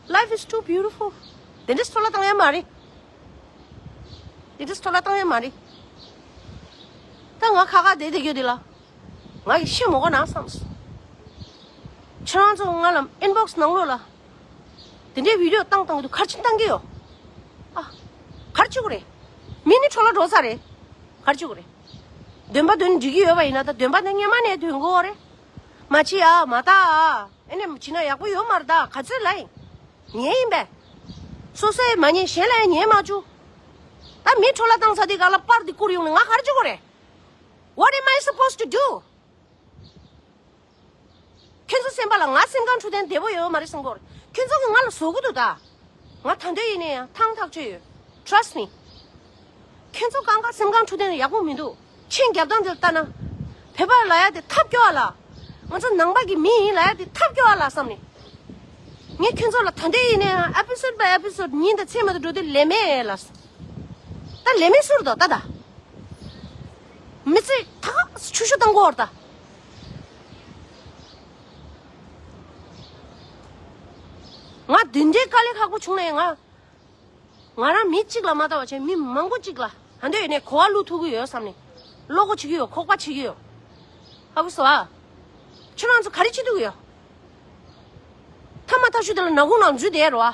Life is too beautiful། དེ་འདྲས་འཕྲོ་བརླག་བཏང་ཡ་མ་རེད། དེ་འདྲས་འཕྲོ་བརླག་བཏང་ཡ་མ་རེད། ད་ང་ཁ་ཁ་བསྡད་བསྡད་རྒྱུ་དེ་ལ། ང་གི་ཤི་མོ་གོ་ན་བསམ་སོང་། ཁྱེད་རང་ཚོ་ང་ལ་inbox་ནང་ལོགས་ལ། དེ་འདྲའི་video་བཏང་བཏང་གི་འདུག་ག་རེ་བྱས་བཏང་གི་ཡོད། ཨ། ག་རེ་བྱེད་དགོས་རེད། མི་ནི་འཕྲོ་བརླག་འགྲོ་ས་རེད། ག་རེ་བྱེད་དགོས་རེད། འདོན་པ་འདོན་འགྲིག་གི་ཡོད་པ་ཡིན་ན་ད་འདོན་པ་དེ་སྔོན་མ་ནས་འདོན་དགོས་རེད། མ་བྱེད་ཨ་མ་ལྟ་ཨ། ཨེ་ནས་བྱེད་ན་ཡག་པོ་ཡོད་མ་རེད་ད་ག་ཚོད་ལ་ཡིན། ཉན་ཡིན་པས། སོ་སོས་མ་ཉན་གཞན་ལ་ཡང་ཉན་མ་བཅུག་ད་མི་འཕྲོ་བརླག་བཏང་ས་དེ་ག་ལ་པར་དེ་བསྐུར་ཡོང་ནས་ང་ག་རེ་བྱེད་དགོས་རེད། What am I supposed to do? ཁྱོད་ཚོ་སེམས་པ་ལ་ང་སེམས་ཁམས་འཁྲུག་ལྡན་བདེ་པོ་ཡོད་མ་རེད་བསམ་གྱི་ཡོད་རེད། ཁྱོད་ཚོ་གིས་ང་ལ་བཟོ་གི་འདུག་ད། ང་ད་འདོད་ཡིན་ནའི་ཡང་ཐང་ཐག་ཆོད་ཡོད། Trust me། ཁྱོད་ཚོ་གང་ག་སེམས་ཁམས་འཁྲུག་ལྡན་ཡག་པོ་མི་འདུག་ཆིངས་རྒྱབ་སྟངས་དེ་ལ་ལྟ་ན། བོད་པ་ལབ་ཡ་དེ་ཐབས་སྐྱོ་བ་ལ། ང་ཚོ་ནང་པ་གི་མི་ཡིན་ལབ་ཡ་དེ་ཐབས་སྐྱོ་བ་ལ་བསམ་ནས། ངས་ཁྱོད་ཚོ་ལ་ད་འདོད་ཡིན་ནའི་ཡང་episode by episode་ཉིན་དང་མཚན་མ་དང་འགྲོ་དུས་ལས་མེད་ལ། ད་ལས་མེད་སུ་རེད་དོ་ད་ད། མི་ཚེ་ད་ག་ཆུ་ཤུ་བཏང་གོ་བར་ད། ང་དེ་འདྲའི་དཀའ་ལས་ཁག་པོ་བྱུང་ནའི་ང་། ང་རང་མི་གཅིག་ལ་མ་ལྟ་བ་བྱས་མི་མང་པོ་གཅིག་ལ་ཧ་འདོད་ཡོད་ནས་གོ་བ་བླུག་ཐུབ་ཀྱི་ཡོད་བསམ་ནས། བློ་སྒོ་ཕྱེ་གི་ཡོད། ཁོག་པ་ཕྱེ་གི་ཡོད། ཧ་གོ་སོང་ཨ། ཁྱོད་རང་ཚོ་ག་རེ་བྱེད་ཐུབ་ཀྱི་ཡོད། ཐ་མ་ཐ་ཤུ་དེ་ལ་ནག་ཁུང་ནང་འཛུལ་བསྡད་རོ་ཨ།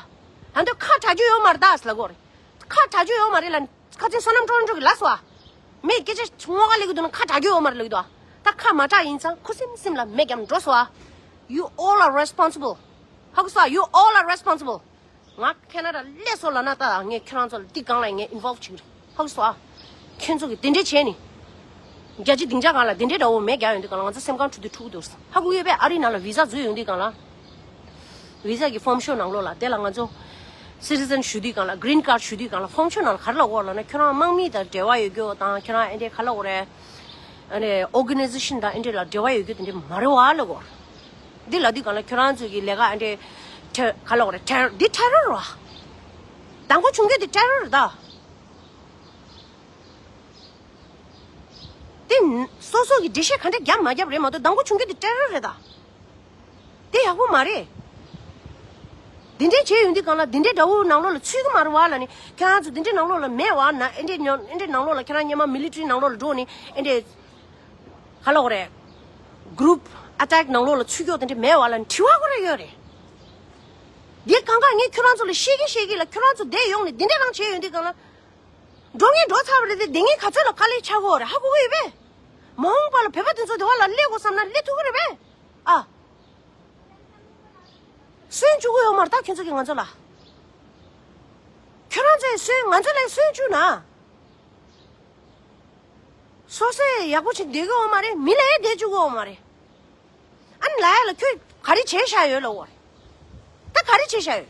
ཧ་འདོད་ཁ་གྲག་རྒྱུ་ཡོད་མ་རེད་ད་ཟེར་ལ་གོ་རེད། ཁ་གྲག་རྒྱུ་ཡོད་མ་རེད་ལ། ཁ་ཚིག་བསོད་ནམས་སྤྲོ་འགྲོ་གི་ལ་སོ་ཨ། མི་སྐད་ཆ་ངོ་ག་ལེགས་གི་འདུག་ན་ཁ་གྲག་རྒྱུ་ཡོད་མ་རེད་ལེགས་འདུག་ཨ། ད་ཁ་མ་གྲག་ཡིན་ཙང་ཁུ་སིམ་སིམ་ལ་མེ་བརྒྱབ་འགྲོ་སོ་ཨ། You all are responsible. ཧ་གོ་སོ་ཨ། You all are responsible. ང་ཁེ་ན་ཌ་སླེབས་སོང་ལབ་ན་ད་ངས་ཁྱོད་རང་ཚོ་ལ་འདི་སྒང་ལ་ངས་involve་བྱེད་ཀྱི་རེད། ཧ་གོ་སོང་ཨ། ཁྱོད་ཚོ་གིས་དེ་འདྲས་བྱས་ནས། རྒྱ་ཆེ་སྡིངས་ཆ་སྒང་ལ་དེ་འདྲས་འདྲ་བོ་མེ་རྒྱག་ཡོང་དུས་སྒང་ལ་ང་ཚོ་སེམས་ཁམས་འཁྲུག་དུས་འཁྲུག་གི་འདུག་ཧ་གོ་ཡོད་པས། ཨ་རི་ནང་ལ་བི་ཟ་འཛུལ་ཡོང་དུས་སྒང་ལ། བི་ཟ་གི་ཕོམ་ཤོག་ནང་ལོགས་ལ་དེ་ལ་ང་ཚོ་citizen་ཞུ་དུས་སྒང་ལ་green card་ཞུ་དུས་སྒང་ལ་ཕོམ་ཤོག་ནང་ལ་ག་རེ་ལབ་དགོས་ལབ་ན། ཁྱོད་རང་དམག་མི་དང་འབྲེལ་བ་ཡོད་རྒྱུ་དང་ཁྱོད་རང་ཨེ་འདྲས་ག་ལབ་དགོས་རེད། ཨ་ནི་organization་དང་ཨེ་འདྲས་ལ་འབྲེལ་བ་ཡོད་རྒྱུ་དེ་འདྲས་མ་རེད་བ་ལབ་དགོས། འདི་ལབ་དུས་སྒང་ལ་ཁྱོད་རང་ཚོ་གི་ལས་ཀ་ཨེ་འདྲས་ཊེ་ག་ལབ་དགོས་རེད། ཊེ་འདི་terror་རེད་བ། དང་པོ་བྱུང་རྒྱུ་དེ་terror་རེད་ད། དེ་སོ་སོ་གི་འགྲེལ་བཤད་ག་འདྲ་རྒྱབ་མ་རྒྱབ་རེད་མ་གཏོགས་དང་པོ་བྱུང་རྒྱུ་དེ་terror་རེད་ད། དེ་ཡག་པོ་མ་རེད། དེ་འདྲས་བྱས་ཡོང་དུས་སྒང་ལ་དེ་འདྲས་འདྲ་བོ་ནང་ལོགས་ལ་ཚུད་ཀྱི་མ་རེད་བ་ལབ་ནས། ཁྱེད་རང་ཚོ་དེ་འདྲས་ནང་ལོགས་ལ་མེད་བ་ན། ཨེ་འདྲས་ཉོ་ཨེ་འདྲས་ནང་ལོགས་ལ་ཁྱེད་རང་སྔོན་མ་military་ནང་ལོགས་ལ་འགྲོ་ནས་ཨེ་འདྲས་ག་ལབ་དགོས་རེད། group attack་ནང་ལོགས་ལ་ཚུད་ཀྱོག་དེ་འདྲས་མེད་བ་ལབ་ནས་དྲི་བ་ཁོ་རང་ཡོད་རེད། དེ་གང་ག་ངས་ཁྱོད་རང་ཚོ་ལ་བཤད་ཀྱིན་བཤད་ཀྱིན་ལ་ཁྱོད་རང་ཚོ་བསྡད་ཡོང་ནས་དེ་འདྲས་རང་བྱས་ཡོང་དུས་སྒང་ལ། འགྲོ་ངེས་འགྲོ་ཚར་བ་རེད་དེ། དེ་ངས་ག་ཚོད་ལ་དཀའ་ལས་ཆགས་ཀྱི་ཡོད་རེད། ཧ་གོ་གི་ཡོད་པས། མ་འོངས་པ་ལ་བོད་པ་དེ་ཚོ་དེ་བ་ལ་སླེབས་དགོས་བསམ་ན་སླེབས་ཐུབ་ཀྱི་རེད་པས། ཨ། སུན་བཅུག་གི་ཡོད་མ་རེད་ད་ཁྱོད་ཚོ་གིས་ང་ཚོ་ལ། ཁྱོད་རང་ཚོས་སུན་ང་ཚོ་ལ་སུན་བཅུག་ན། སོ་སོས་ཡག་པོ་བྱེད་བསྡད་ཀྱི་ཡོད་མ་རེད། མི་ལ་ཡང་བསྡད་བཅུག་གི་ཡོད་མ་རེད། ཨ་ནི་ལབ་ཡ་ལ་ཁྱོད་ག་རེ་བྱས་བཞག་ཡོད་ལབ་དགོས་རེད། ད་ག་རེ་བྱས་བཞག་ཡོད།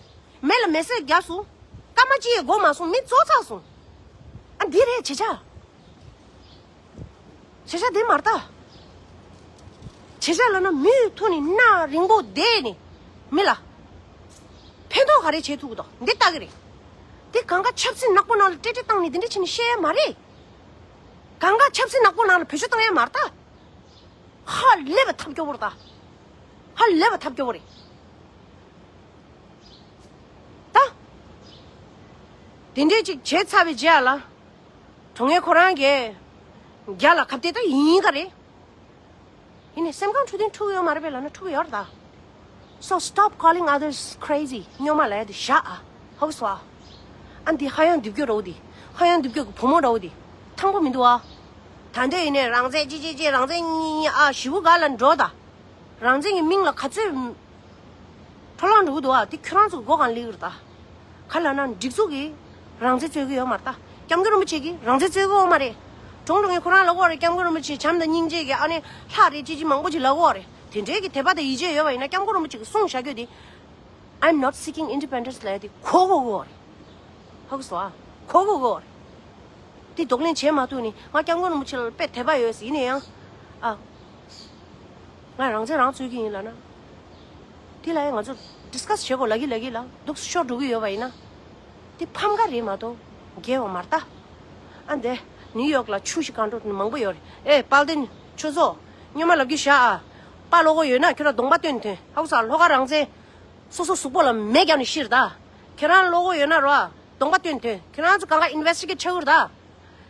མེ་ལ་མེ་སྲེག་བརྒྱབ་སོང་། སྐར་མ་གཅིག་ཡང་འགོར་མ་སོང་། མི་རྫོགས་ཚར་སོང་། ཨ་འདི་རེད་བྱེད་བྱ། བྱེད་བྱ་འདི་མ་རེད་ད། བྱེད་བྱ་ལབ་ན་མིའི་ཐོག་ནས་གནའ་རིང་པོ་བསྡད་ནས་མི་ལ་ཕན་ཐོགས་ག་རེ་བྱེད་ཐུབ་ཀྱི་འདུག་འདི་ལྟ་གི་རེད། ད་ དེ་གང་ག་ཆབ་སྲིད་ནག་པོ་ནང་ལ་ཏྲེ་ཏྲེ་བཏང་ནས་དེ་འདྲ་བྱས་ནས་བཤད་ཡ་མ་རེད། གང་ག་ཆབ་སྲིད་ནག་པོ་ནང་ལ་བེད་སྤྱོད་བཏང་ཡ་མ་རེད་ད། ཧ་ལས་པ་ཐབས་སྐྱོ་བོ་རེད་ད། ཧ་ལས་པ་ཐབས་སྐྱོ་བོ་རེད་ད། དེ་འདྲས་ཅིག་བྱས་ཚར་བའི་རྗེས་ལ། གྲོང་ངེ་ཁོ་རང་གིས་རྒྱ་ལ་ཁ་གཏད་ད་ཡིན་ག་རེད། ཡིན་ནའི་སེམས་ཁམས་འཁྲུག་དོན་འཁྲུག་ཡོད་མ་རེད་པས་ལབ་ན་འཁྲུག་ཡོད་རེད་ད། So stop calling others crazy. སྨྱོན་མ་ལབ་ཡ་དེ་བཞག་ཨ། ཧོ་སོ་ཨ། ཨ་འདི་ཧ་ཡང་འདི་བརྒྱུད་རོ་འདི། ཧ་ཡང་འདི་བརྒྱུད་ཀྱི་བུ་མོ་རོ་འདི། ཐང་པོ་མི་འདུག་ཨ། ད་འདོད་ཡིན་ནའི་རང་བཙན་ཅི་ཅི་ཅི་རང་བཙན་གཉིས་གཉིས་ཨ་ཞི་བོ་ག་ལ་འགྲོ་ད། རང་བཙན་གྱི་མིང་ལ་ག་ཚོད་འཕྲོ་བརླག་འགྲོ་གི་འདུག་ཨ། དེ་ཁྱོད་རང་ཚོ་མགོ་གང་ལེགས་རེད་ད། ག་ལབ་ན་སྒྲིག་འཛུགས་ཀྱིས་རང་བཙན་རྩོད་ཀྱི་ཡོད་མ་རེད་ད། སྐྱབས་མགོན་རིན་པོ་ཆེ་གིས་རང་བཙན་རྩོད་ཀྱི་ཡོད་མ་རེད། གྲོང་གྲོང་གི་ཁོ་རང་ལབ་ཀྱི་ཡོད་རེད། སྐྱབས་མགོན་རིན་པོ་ཆེ་བྱམས་དང་སྙིང་རྗེ་གི་ཨ་ནི་ལྷ་རེད་ཅི་ཅི་མང་པོ་ཅིག་ལབ་ཀྱི་ཡོད་རེད། དེ་འདྲའི་གི་དད་པ་དང་ཡིད་ཆེས་ཡོད་པ་ཡིན་ན་སྐྱབས་མགོན་རིན་པོ་ཆེ་གིས་གསུངས་བཞག་རྒྱུ་དེ། I'm not seeking independence ལབ་ཡ་དེ་གོ་གོ་གོ་རེད། ཧ་གོ་སོང་ཨ། གོ་གོ་གོ་རེད། དེ་གདོང་ལེན་བྱེད་མ་ཐུབ་ནི་ང་སྐྱབས་མགོན་རིན་པོ་ཆེ་ལ་དཔེ་དད་པ་ཡོད་ཟེར་ཡིན་ན་ཡང་། ཨ། ང་རང་བཙན་རང་རྩོད་ཀྱི་ཡིན་ལབ་ན། དེ་ལ་ཡང་ང་ཚོ་ཌི་སི་ཀ་སི་བྱེད་དགོས་ལབ་ཀྱི་ལབ་ཀྱི་ལ་འདུག་ཤོར་འགྲོ་གི་ཡོད་པ་ཡིན་ན། དེ་ཕམ་ཁ་རེད་མ་གཏོགས་འགལ་བ་མ་རེད་ད། ཨ་འདས་ནིའུ་ཡོག་ལ་ཆུ་ཞིག་གང་འགྲོ་མང་པོ་ཡོད་རེད། ཨེ་དཔལ་ལྡན་ཆོས་ཚོགས་སྨྱོན་མ་ལབ་རྒྱུ་བཞག་ཨ། དཔའ་བློ་ཁོག་ཡོད་ན་ཁྱོད་རང་གདོང་པ་སྟོན་ཐོན་ཧ་གོ་ས། ལྷོ་ཁ་རང་བཙན། སོ་སོ་གཟུགས་པོ་ལ་མེ་བརྒྱབ་ནས་ཤི་རེད་ད། ཁྱེད་རང་བློ་ཁོག་ཡོད་ན་རོ། གདོང་པ་སྟོན་དོན་ཁྱེད་རང་ཚོ་གང་ག་ཨིན་ཝེ་སི་ཊི་གེ་ཊི་ཆགས་ཀྱི་རེད་ད།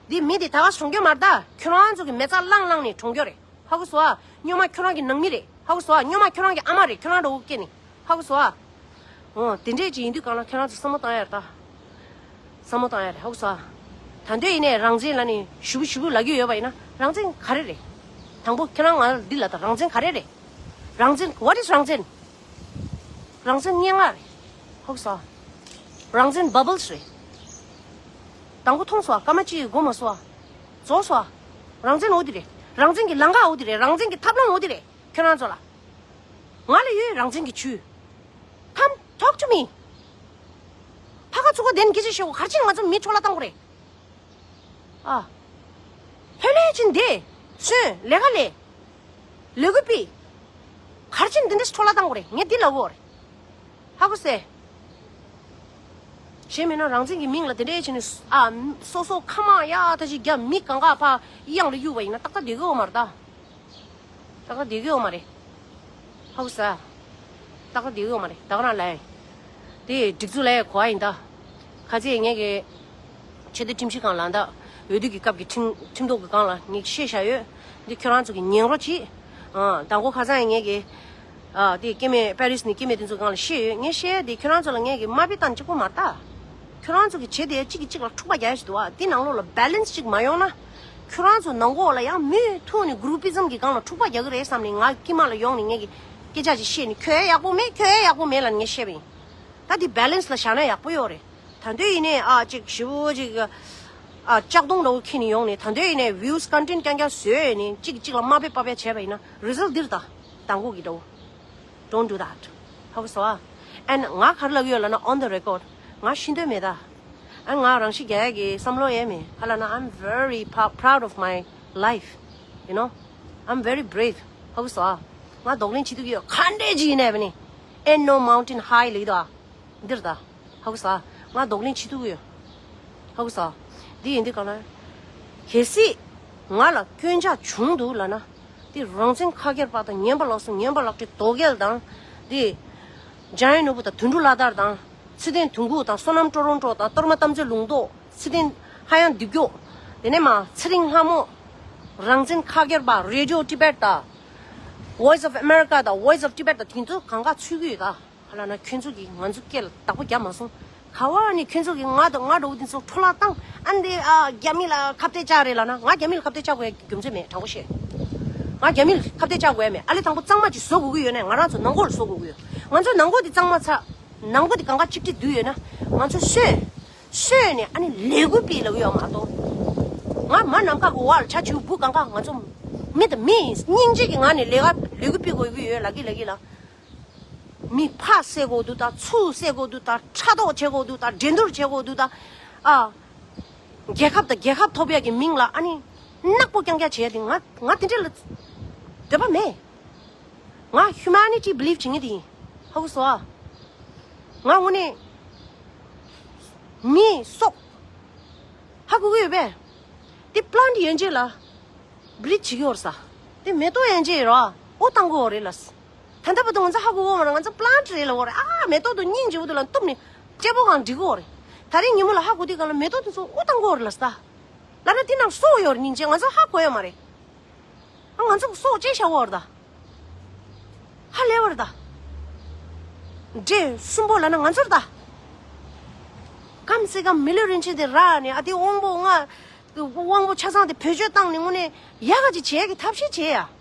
འདི་མི་འདི་ད་ག་སོང་རྒྱུ་མ་རེད་ད། ཁྱོད་རང་ཚོ་གི་མེ་བཙའ་བླངས་བླངས་ནས་གྲོངས་རྒྱུ་རེད། ཧ་གོ་སོང་ཨ། སྨྱོན་མ་ཁྱོད་རང་གི་ནང་མི་རེད། ཧ་གོ་སོང་ཨ། སྨྱོན་མ་ཁྱོད་རང་གི་ཨ་མ་རེད། ཁྱོད་རང་འདྲ་བོ་སྐྱེས་ནས། ཧ་གོ་སོང་ཨ། འོ་དེ་འདྲས་ཅིག་ཡིན་དུས་གང་ལ་ཁྱོད་རང་ཚོ་བསམ་བློ་བཏང་ཡ་རེད་ད། བསམ་བློ་བཏང་ཡ་རེད། ཧ་གོ་སོང་ཨ། ད་འདོད་ཡིན་ནས་རང་བཙན་ལ་ནི་ཞུ་བུ་ཞུ་བུ་ལབ་ཀྱི་ཡོད་པ་ཡིན་ན་རང་བཙན་ག་རེ་རེད། དང་པོ་ཁྱེད་རང་ང་འདི་ལ་ད་རང་བཙན་ག་རེ་རེད། རང་བཙན། What is རང་བཙན། རང་བཙན་སྙན་ངག་རེད། ཧ་གོ་སོང་། རང་བཙན་བ་བལ་སི་རེད། དང་པོ་མཐོང་སོང་། སྐར་མ་གཅིག་གི་མགོ་མ་སོང་། རྫོགས་སོང་། རང་བཙན་འོ་དེ་རེད། རང་བཙན་གྱི་ལམ་ཁ་འོ་དེ་རེད། རང་བཙན་གྱི་ཐབས་ལམ་འོ་དེ་རེད། ཁྱོད་རང་ཚོ་ལ། ང་ལ་ཡོད་རང་བཙན་གྱི་ཇུས། Come talk to me. ཕ་ཁ་ཚུགས་པ་དེ་ནི་སྐད་ཆ་བཤད་གོ་གར་ཕྱིན་ང་ཚོ་མི་འཕྲོ་བརླག་བཏང་གོ་རེད། ཨ། ལྷོད་ལྷོད་ཕྱིན་བསྡད། སོན་ལས་ཀ་ལས། ལས་འགུལ་སྤེལ། གར་ཕྱིན་འདི་འདྲ་འཕྲོ་བརླག་བཏང་གོ་རེད། ངས་འདི་ལབ་གོ་རེད། ཧ་གོ་སོང་། གཞན་མིན་ན་རང་བཙན་གྱི་མིང་ལ་དེ་འདྲའི་བྱས་ནས་ཨ། སོ་སོ་ཁ་མང་ཡག་ཐག་ཅིག་རྒྱབ་མི་གང་ག་ཕ་གཡང་ལ་གཡུག་པ་ཡིན་ན་ཏག་ཏག་བསྡད་ཀྱི་ཡོད་མ་རེད་ད། ཏག་ཏག་བསྡད་ཀྱི་ཡོད་མ་རེད། ཧ་གོ་སོང་། ཏག་ཏག་བསྡད་ཀྱི་ཡོད་མ་རེད། ད་ག་རང་ལ་ཡིན། དེ་སྒྲིག་འཛུགས་ལ་ཡ་གོ་བ་ཡིན་ད། ཁ་ཚེ་ངས་ཀྱི་ཆེ་མཐོའི་ཁྲིམས་ཞིབ་ཁང་ལ་ད་འོས་བསྡུ་གི་སྐབས་ཀྱི་ཁྲིམས་ཁྲིམས་ཐོག་གི་སྒང་ལ་ངས་བཤད་བཞག་ཡོད། འདི་ཁྱོད་རང་ཚོ་གི་ཉན་རོགས་གྱིས། ཨ། དང་པོ་ཁ་སང་ངས་ཀྱི། ཨ། དེ་སྐྱེ་དམན་པེ་རིས་ནས་སྐྱེ་དམན་དེ་ཚོ་སྒང་ལ་བཤད་ཡོད། ངས་བཤད་ཡ་དེ་ཁྱོད་རང་ཚོ་ལ་ངས་ཀྱི་དམའ་འབེབས་བཏང་གཅིག་པོ་མ་རེད་ད། ཁྱོད་རང་ཚོ་གི་བྱེད་དེ་གཅིག་གིས་གཅིག་ལ་འཁྲུག་པ་རྒྱག་ཡ་ཞིག་འདུག་ཨ། དེ་ནང་ལོགས་ལ་བེ་ལན་སི་གཅིག་མ་ཡོང་ན། ཁྱོད་རང་ཚོ་ནང་ཁོག་ལ་ཡང་མུ་མཐུད་ནས་གུ་རུ་པི་ཛམ་གྱི་སྒང་ལ་འཁྲུག་པ་རྒྱག་གི་རེད་བསམ་ནས་ང་དཀྱིལ་མ་ལ་ཡོང་ནས་ངས་ཀྱི་སྐད་ཆ་ཅིག་བཤད་ནས་ཁྱོད་ཡ་ཡག་པོ་མེད། ཁྱོད་ཡ་ཡག་པོ་མེད་ལབ་ནས་ངས་བཤད་པ་ཡིན། ད་འདི་བེ་ལན་སི་ལ་བཞག་ན་ཡག་པོ་ཡོད་རེད། ད་འདོད་ཡིན་ནའི་ཨ་ཅིག་ཞི་བོ་ཅིག་ཨ་ལྕགས་སྡོང་འདྲ་བོ་འཁྱེར་ནས་ཡོང་ནས་ད་འདོད་ཡིན་ནའི་ཝིའུ་སི་ཀོན་ཊེན་རྐྱང་རྐྱང་བཟོས་ནས་གཅིག་གིས་གཅིག་ལ་དམའ་འབེབས་དཔའ་འབེབས་བྱས་པ་ཡིན་ན་རི་ཛལ་ཊི་འདི་རེད་ད། དང་པོ་གི་འདྲ་བོ། Don't do that. ཧ་གོ་སོང་ཨ། And ང་ག་རེ་ལབ་ཀྱི་ཡོད་ལབ་ན། On the record. ང་ཤི་འདོད་མེད་ད། ཨ། ང་རང་ཤི་རྒྱག་ཡ་གི་བསམ་བློ་ཡེ་མེད། ག་ལབ་ན། I'm very prou- proud of my life. You know? I'm very brave. ཧ་གོ་སོང་ཨ། ང་གདོང་ལེན་བྱེད་ཐུབ་ཀྱི་ཡོད། ག་འདྲས་ཅིག་ཡིན་ནའི་བ་ནི། Ain't no mountain high ལབ་ཀྱི་འདུག་ཨ། འདི་རེད་ད། ཧ་གོ་སོང་། ང་གདོང་ལེན་བྱེད་ཐུབ་ཀྱི་ཡོད། ཧ་གོ་སོང་། འདི་ཡིན་དུས་གང་ལ། གལ་སྲིད་ང་ལ་སྐྱོན་ཆ་བྱུང་འདུག་ལབ་ན། འདི་རང་བཙན་ཁ་སྐྱེར་པ་དང་། ཉན་པ་ལགས་སོ། ཉན་པ་ལགས་ཀྱི་དོ་གལ་དང་། འདི་འཇམ་དབྱངས་ནོར་བུ་དང་དོན་གྲུབ་བླ་དར་དང་། ཚེ་བརྟན་དོན་ཁུག་དང་། བསོད་ནམས་ཀྲོ་རོང་ཀྲོ་དང་། གཏོར་མ་དམ་ཚིག་ལུང་རྟོགས། ཚེ་བརྟན་ཧ་ཡང་འདི་མགྱོགས། དེ་ནས་མ་ཚེ་རིང་ལྷ་མོ། རང་བཙན་ཁ་སྐྱེར་པ། རེ་ཌི་ཡོ་ཊི་བེཊ་དང་། Voice of America དང་། Voice of Tibet དང་། དེ་ཚོ་གང་ག་ཚུད་ཀྱི་ཡོད་ད། ག་ལབ་ན། ཁྱོད་ཚོ་གིས་ང་ཚོ་སྐད་ལ་བདག་པོ་རྒྱབ་མ་སོང་། ག་བ་ནི་ཁྱོད་ཚོ་གིས་ང་དང་ང་འདྲ་བོ་འདི་ཚོ་འཕྲོ་བརླག་བཏང་། ཨ་འདི་ཨ་རྒྱ་མི་ལ་ཁ་གཏད་བཅག་རེད་ལབ་ན། ང་རྒྱ་མི་ལ་ཁ་གཏད་བཅག་དགོས་ཡ་རྒྱུ་མཚན་མེད། དྲང་པོ་བཤད། ང་རྒྱ་མི་ལ་ཁ་གཏད་བཅག་དགོས་ཡ་མེད། ཨ་ལེ་དང་པོ་གཙང་མ་ཅིག་བཟོ་དགོས་ཀྱི་ཡོད་ན་ང་རང་ཚོ་ནང་ཁོག་ལ་བཟོ་དགོས་ཀྱི་ཡོད། ང་ཚོ་ནང་ཁོག་འདི་གཙང་མ་ཚ། ནང་ཁོག་འདི་གང་ག་གཅིག་སྒྲིལ་བསྡུས་ཡོད་ན། ང་ཚོ་སོན། སོན་ནས་ཨ་ནི་ལས་འགུལ་སྤེལ་ལབ་ཀྱི་ཡོད་མ་གཏོགས། ང་མ་ནམ་མཁའ་གི་འོག་ལ་ཆ་བྱིའུ་འབུ་གང་ག་ང་ཚོ་མི་དང་མི་ཡིན། སྙིང་རྗེ་གི་ངང་ནས་ལས་ཀ་ལས་འགུལ་སྤེལ་དགོས་ཀྱི་ཡོད་ལབ་ཀྱི་ལབ་ཀྱི་ལ། མི་ཕ་བསད་དགོས་འདུག་ད། ཚུར་བསད་དགོས་འདུག་ད། ཕྲག་དོག་བྱེད་དགོས་འདུག་ད། འགྲན་བསྡུར་བྱེད་དགོས་འདུག་ད། ཨ། རྒྱལ་ཁབ་དང་རྒྱལ་ཁབ་ཐོབ་ཡག་གི་མིང་ལ་ཨ་ནི་ནག་པོ་རྐྱང་རྐྱང་བྱེད་ཡ་དེ་ང་ང་དེ་འདྲ་ལ་འདོད་པ་མེད། ང་ཧིའུ་མ་ནི་ཊི་བི་ལིབ་བྱེད་མཁན་དེ་ཡིན། ཧ་གོ་སོང་ཨ། ང་དངོས་གནས་ མི་སྲོག་ཧ་གོ་གི་ཡོད་པས། དེ་པི་ལན་ཊི་ཡན་ཆད་ལ་བི་ལི་ཅི་བྱེད་ཀྱི་ཡོད་རེད་ས། དེ་མེ་ཏོག་ཡན་ཆད་ར་འོ་བཏང་གི་ཡོད་རེད་ལ། ད་ལྟ་བར་དུ་ང་ཚོ་ཧ་གོ་གི་ཡོད་མ་རེད། ང་ཚོ་པི་ལན་ཊི་རེད་ལབ་ཡོད་རེད། ཨ་མེ་ཏོག་དེ་སྙིང་རྗེ་པོ་དེ་ལ་གཏུབ་ནས་སྐྱེ་བོ་གང་སྒྲིག་གི་ཡོད་རེད། ད་རིང་ཉིན་མོ་ལ་ཧ་གོ་དུས་གང་ལ་མེ་ཏོག་དེ་ཚོ་འོ་བཏང་གི་ཡོད་རེད་ལ་ས། ལབ་ན་དེ་ནང་སྲོག་ཡོད་རེད། སྙིང་རྗེ། ང་ཚོ་ཧ་གོ་ཡོད་མ་རེད། ཨ་ང་ཚོ་སྲོག་བཅད་བཞག་ཡོད་རེད་ད། ཧ་ལས་པ་རེད་ད། འདྲེ་གསུམ་པོ་ལབ་ན་ང་ཚོ་རེད་ད། གམ་སེ་གམ་མི་ལུས་རིན་ཆེན་དེ་རག་ནས། ཨ་དེ་དབང་པོ་ལྔ། དབང་པོ་ཆ་ཚང་དེ་བེད་སྤྱོད་བཏང་ནས་དངོས་གནས་ཡག་ག་ཅིག་བྱེད་ཀྱི་ཐབས་ཤེས་བྱེད་ཡ།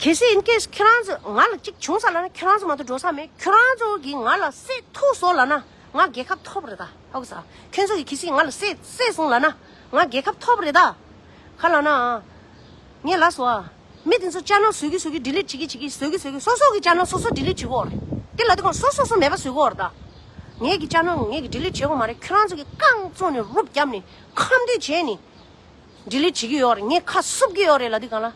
གལ་སྲིད་in case ཁྱེད་རང་ཚོ་ང་ལ་གཅིག་བྱུང་ས་ལབ་ན་ཁྱེད་རང་ཚོ་མ་གཏོགས་འགྲོ་ས་མེད། ཁྱེད་རང་ཚོ་གིས་ང་ལ་བསད་ཐུབ་སོང་ལབ་ན་ང་རྒྱལ་ཁ་ཐོབ་རེད་ད། ཧ་གོ་ས། ཁྱེད་ཚོ་གིས་གལ་སྲིད་ང་ལ་བསད་བསད་སོང་ལབ་ན་ང་རྒྱལ་ཁ་ཐོབ་རེད་ད། ག་ལབ་ན། ངས་ལབ་སོང་ཨ། མི་དེ་ཚོ་ཅ་ནལ་བཟོ་གི་བཟོ་གི་ཌི་ལིཊ་བྱེད་ཀྱི་བྱེད་ཀྱི་བཟོ་གི་བཟོ་གི་སོ་སོ་གི་ཅ་ནལ་སོ་སོ་ཌི་ལིཊ་བྱེད་དགོས་རེད། དེ་ལབ་དུས་གང་སོ་སོ་སོ་མེད་པ་བཟོ་དགོས་རེད་ད། ངས་ཀྱི་ཅ་ནལ་ངས་ཀྱི་ཌི་ལིཊ་བྱེད་དགོས་མ་རེད། ཁྱོད་རང་ཚོ་གིས་རྐང་བཙུགས་ནས་རུབ་བརྒྱབ་ནས་ཁམས་བདེ་བྱས་ནས་ཌི་ལིཊ་བྱེད་ཀྱི་ཡོད་རེད། ངས་ཁ་བསུབ་ཀྱི་ཡོད་རེད་ལབ་དུས་གང་ལ།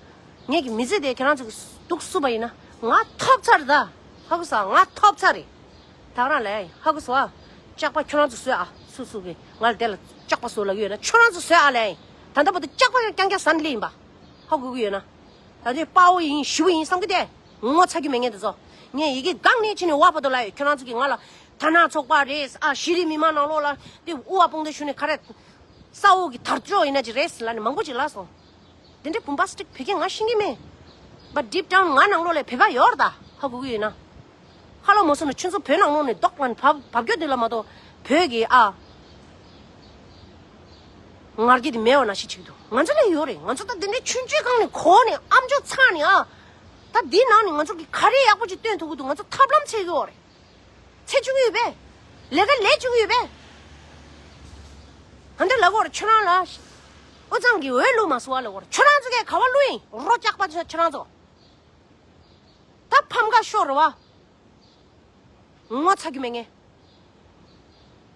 ངས་ཀྱི་མི་ཚེ་དེ་ཁྱེད་རང་ཚོ་གིས་སྡུག་བསུབ་པ་ཡིན་ན་ང་ཐོབ་ཚར་རེད་ད། ཧ་གོ་སོང་ང་ཐོབ་ཚར་རེད། ད་ག་རང་ལབ་ཡ་ཡིན། ཧ་གོ་སོང་ཨ། ལྕགས་པ་ཁྱོད་རང་ཚོ་བཟོས་ཨ། སུ་སུ་གིས་ང་ལ་དེ་ལ་ལྕགས་པ་བཟོ་ལབ་ཀྱི་ཡོད་ན་ཁྱོད་རང་ཚོ་བཟོས་ཨ་ལབ་ཡ་ཡིན། ད་ལྟ་བར་དུ་ལྕགས་པ་ཡང་རྐྱང་རྐྱང་ཟ་ནས་སླེབས་ཡིན་པ། ཧ་གོ་གི་ཡོད་ན། ད་དེ་དཔའ་བོ་ཡིན་ཞི་བོ་ཡིན་བསམ་གི་དེ། ངོ་ཚ་རྒྱུ་མེད་ངས་དེ་ཚོ། ངས་ཡི་གེ་སྒང་ནས་ཕྱིན་ནས་བ་བར་དུ་ལབ་ཡོད། ཁྱོད་རང་ཚོ་གིས་ང་ལ་དར་ནག་ཚོགས་པ་རེད་ཨ། ཤེས་རིག་མི་མང་ནང་ལོགས་ལ་དེ་དབུ་བ་དཔུང་སྡེ་ཞུ་ནས་ག་རེ། ས་འོག་གི་དར་ལྕོག་ཡིན་ན་ཅི་རེད་ཟེར་ལབ་ནས་མང་པོ་ཅིག་ལབ་སོང་། དེ་འདྲའི་བུམ་པ་སི་ཊིག་བོད་སྐད་ང་ཤེས་ཀྱི་མེད། But deep down ང་ནང་ལོགས་ལ་བོད་པ་ཡོད་རེད་ད། ཧ་གོ་གི་ཡོད་ན། ཧ་ལོ་མོ་སོང་ནས་ཁྱོད་ཚོ་བོད་ནང་ལོགས་ནས་རྡོག་ལ་ནས་བབ་བབ་རྒྱུ་དེ་ལ་མ་གཏོགས་བོད་ཀྱི་ཨ། ང་རྒྱལ་དེ་མེད་པ་ནང་བཞིན་བྱེད་ཀྱི་འདུག་ང་ཚོ་ལ་ཡོད་རེད། ང་ཚོ་ད་དེ་འདྲའི་ཆུང་ཆུང་སྒང་ནས་གོ་ནས་ཨམ་ཅོག་ཚང་ནས་ཨ། ད་འདི་ནང་ནས་ང་ཚོ་གི་ག་རེ་ཡག་པོ་ཅིག་སྟོན་ཐུབ་ཀྱི་འདུག་ང་ཚོ་ཐབས་ལམ་འཚོལ་གྱི་ཡོད་རེད། འཚོལ་བཅུག་གི་ཡོད་པས། ལས་ཀ་ལས་བཅུག་གི་ཡོད་པས། ཨ་འདྲ་ལབ་དགོས་རེད། ཁྱོད་རང་ལ་དབུ་གཙང་གི་འོས་བླུགས་མ་སོང་བ་ལབ་དགོས་རེད། ཁྱོད་རང་ཚོ་གས་ག་བ་བླུགས་ཡིན། རོ་ལྕགས་པ་ཁྱོད་རང་ཚོ། ད་ཕམ་ཁ་ཤོར་རེད་བ། ངོ་ཚ་རྒྱུ་མེད་ངས།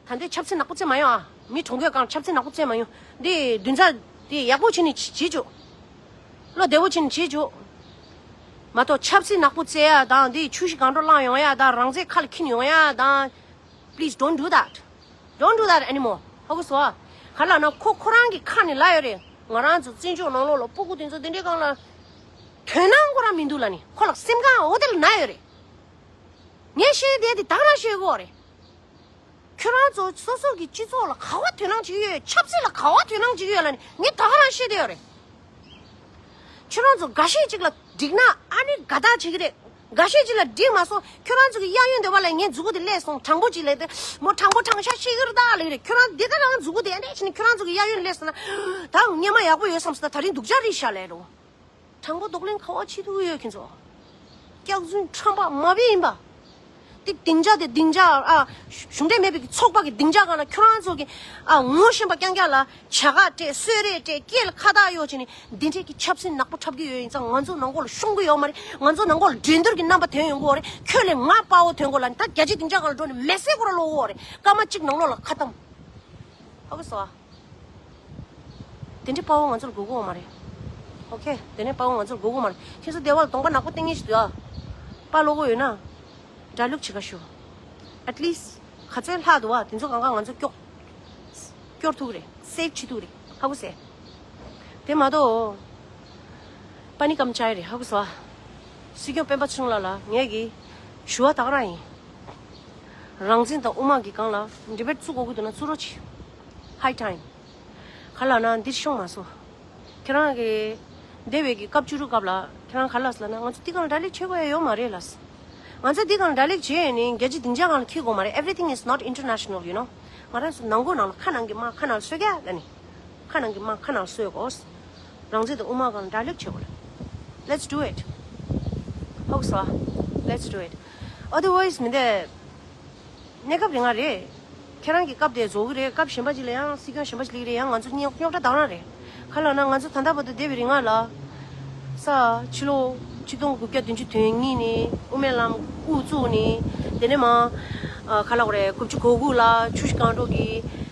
ད་འདི་ཆབ་སྲིད་ནག་པོ་རྩེ་མ་ཡོང་ཨ། མི་གྲོངས་མཁན་གང་ཆབ་སྲིད་ནག་པོ་རྩེ་མ་ཡོང་། འདི་བདུན་ཚ་འདི་ཡག་པོ་བྱས་ནས་བྱེད་བཅུག་བློ་བདེ་བོ་བྱས་ནས་བྱེད་བཅུག་མ་གཏོགས་ཆབ་སྲིད་ནག་པོ་རྩེ་ཡ་དང་འདི་ཆུ་བཞི་སྒང་དྲུག་བླངས་ཡོང་ཡ་དང་རང་བཙན་ཁ་ལ་འཁྱེར་ཡོང་ཡ་དང་། Please don't do that. Don't do that anymore. ཧ་གོ་སོང་ཨ། ག་ལབ་ན་ཁོ་ཁོ་རང་གི་ཁ་ནས་ལབ་ཡོད་རེད། ང་རང་ཚོ་བཙན་བྱོལ་ནང་ལོགས་ལ་སྤུ་གུ་དེ་ཚོ་དེ་འདྲའི་སྒང་ལ་དོན་སྣང་ཁོ་རང་མི་འདུག་ལབ་ནས་ཁོ་ལ་སེམས་ཁམས་འོ་དེ་ལ་ན་ཡོད་རེད། ངས་བཤད་བསྡད་དེ་ད་ག་རང་བཤད་དགོས་རེད། ཁྱོད་རང་ཚོ་སོ་སོ་གི་སྤྱི་ཚོགས་ལ་ག་བ་དོན་སྣང་བྱེད་ཀྱི་ཡོད། ཆབ་སྲིད་ལ་ག་བ་དོན་སྣང་བྱེད་ཀྱི་ཡོད་ལབ་ནས་ངས་ད་ག་རང་བཤད་བསྡད་ཡོད་རེད། ཁྱོད་རང་ཚོ་འགའ་ཤས་ཅིག་ལ་འགྲིག་ན་ཨ་ནི་དགའ་ཐག་བྱེད་ཀྱི་རེད། འགའ་ཤས་ཅིག་ལ་འགྲིག་མ་སོང་། ཁྱོད་རང་ཚོ་གི་གཡས་གཡོན་འདི་བ་ལ་ངའི་མཛུ་གུ་དེ་སླེབས་སོང་། དྲང་པོ་ཅིག་ལབ་དེ་མོ་དྲང་པོ་དྲང་བཞག་བཤད་ཀྱི་རེད་ད་ལབ་ཀྱི་རེད། ཁྱོད་རང་འདི་ག་རང་མཛུ་གུ་དེ་ཨ་ནི་ཕྱིན་ནས་ཁྱོད་རང་ཚོ་གི་གཡས་གཡོན་སླེབས་སོང་ན་ད་སྔོན་མ་ཡག་པོ་ཡོད་བསམ་སོང་ན་ད་རིང་སྡུག་ཅག་རེད་ཤག་ལབ་རོ། དྲང་པོ་རྡོག་ལེན་ག་བ་བྱེད་ཐུབ་ཀྱི་ཡོད་ཁྱེད་ཚོ། སྐྱག་རྫུན་ཁྲམ་པ་མ་བི་ཡིན་པ། དེ་སྡིངས་ཆ་དེ་སྡིངས་ཆ་ཨ། གཞུང་འབྲེལ་མེད་པའི་གི་ཚོགས་པ་གི་སྡིངས་ཆ་སྒང་ལ་ཁྱོད་རང་ཚོ་གི་ཨ་ངོ་ཤེས་པ་རྐྱང་རྐྱང་ལ་བྱ་དགའ་སྤྲད་གསོལ་རས་སྤྲད་སྐེ་ལ་ཁ་བཏགས་གཡོག་བྱས་ནས་འདི་འདྲས་ཀྱི་ཆབ་སྲིད་ནག་པོ་འཁྲབ་ཀྱི་ཡོད་ཡིན་ཙང་ང་ཚོ་ནང་ཁོག་ལ་ཤོང་གི་ཡོད་མ་རེད། ང་ཚོ་ནང་ཁོག་ལ་འགྲན་བསྡུར་གྱི་རྣམ་པ་ཐོན་ཡོང་གི་ཡོད་རེད། ཁྱོད་ལས་ང་དཔའ་བོ་ཐོན་དགོས་ལ་ད་རྒྱལ་སྤྱིའི་སྡིངས་ཆ་སྒང་ལ་འགྲོ་ནས་མེ་སྲེག་སྐོར་ལ་ལོག་གི་ཡོད་རེད། སྐར་མ་གཅིག་ནང་ལོགས་ལ་ཁ་བཏང་། ཧ་གོ་སོང་ཨ། དེ་འདྲའི་དཔའ་བོ་ང་ཚོར་དགོས་ཀྱི་ཡོད་མ་རེད། ཨོ་ཁེ། དེ་འདྲའི་དཔའ་བོ་ང་ཚོར་དགོས་ཀྱི་ཡོད་མ་རེད། ཁྱེད་ཚོ་སྡེ་བ་ལ་གདོང་པ་ནག་པོ་བསྟན་མཁན་ཞིག་འདུག་ཨ། དཔའ་བློ་ཁོག་ཡོད་ན། གྲ་ལུགས་བྱེད་ག་ཤོག At least ག་ཚོད་ལྷག་འདུག་ཨ། དེ་ཚོ་གང་ག་ང་ཚོ་སྐྱོག་སྐྱོར་ཐུབ་ཀྱི་རེད། སེབ་བྱེད་ཐུབ་ཀྱི་རེད། ཧ་གོ་སོང་ཨ། དེ་མ་གཏོགས། པ་ནི་ཀམ་ཅའི་རེད། ཧ་གོ་སོང་ཨ། སྲིད་སྐྱོང་སྤེན་པ་ཚེ་རིང་ལགས་ལ་ངས་ཀྱི་ཞུ་བ་ད་ག་རང་ཡིན། རང་བཙན་དང་དབུ་དམག་གི་སྒང་ལ་ཌི་བེཊ་བཙུགས་དགོས་ཀྱི་འདུག་ན་བཙུགས་རོགས་གྱིས། High time། ག་ལབ་ན་འདིར་ཤོང་མ་སོང་། ཁྱེད་རང་གི་འདས་པའི་གི་སྐབས་བཅུ་དྲུག་སྐབས་ལ་ཁྱེད་རང་ག་ལབ་སོང་ལབ་ན་ང་ཚོ་འདི་སྒང་ལ་གྲ་སྒྲིག་བྱེད་དགོས་ཡ་ཡོད་མ་རེད་ལབ་སོང་། ང་ཚོ་འདི་སྒང་ལ་གྲ་སྒྲིག་བྱེད་ཡས་ནི་རྒྱལ་སྤྱིའི་སྡིངས་ཆ་སྒང་ལ་འཁྱེར་དགོས་མ་རེད། Everything is not international, you know. ང་རང་ཚོ་ནང་སྒོ་ནང་ལ་ཁ་ནང་གི་དམག་ཁ་ནང་ལ་གསོད་རྒྱུ་ལབ་ནི། ཁ་ནང་གི་དམག་ཁ་ནང་ལ་གསོད་དགོས། རང་བཙན་དང་དབུ་དམག་སྒང་ལ་གྲ་སྒྲིག་བྱེད་དགོས། Let's do it. ཧ་གོ་སོང་ཨ། Let's do it. Otherwise མི་འདས། གནས་སྐབས་རིང་ང་རེད། ཁྱེད་རང་གི་སྐབས་དེ་རྫོགས་ཀྱི་རེད། སྐབས་གཞན་པ་ཅིག་ལ་ཡང་སྲིད་སྐྱོང་གཞན་པ་ཅིག་སླེབས་ཀྱི་རེད། ཡང་ང་ཚོ་རྙོག་རྙོག་དྲ་དང་རང་རེད། ག་ལབ་ན་ང་ཚོ་ད་ལྟ་བར་དུ་བསྡད་པའི་རིང་ང་ལ། ས། ཕྱི་ལོ་ཆིག་སྟོང་དགུ་བརྒྱ་བདུན་ཅུ་དོན་གཉིས་ནས་དབུ་མའི་ལམ་དབུ་བཙུགས་ནས་དེ་ནས་མ། ཨ། ག་ལབ་དགོས་རེད། དགུ་བཅུ་གོ་དགུ་ལ་ཆུ་བཞི་སྒང་དྲུག་གི་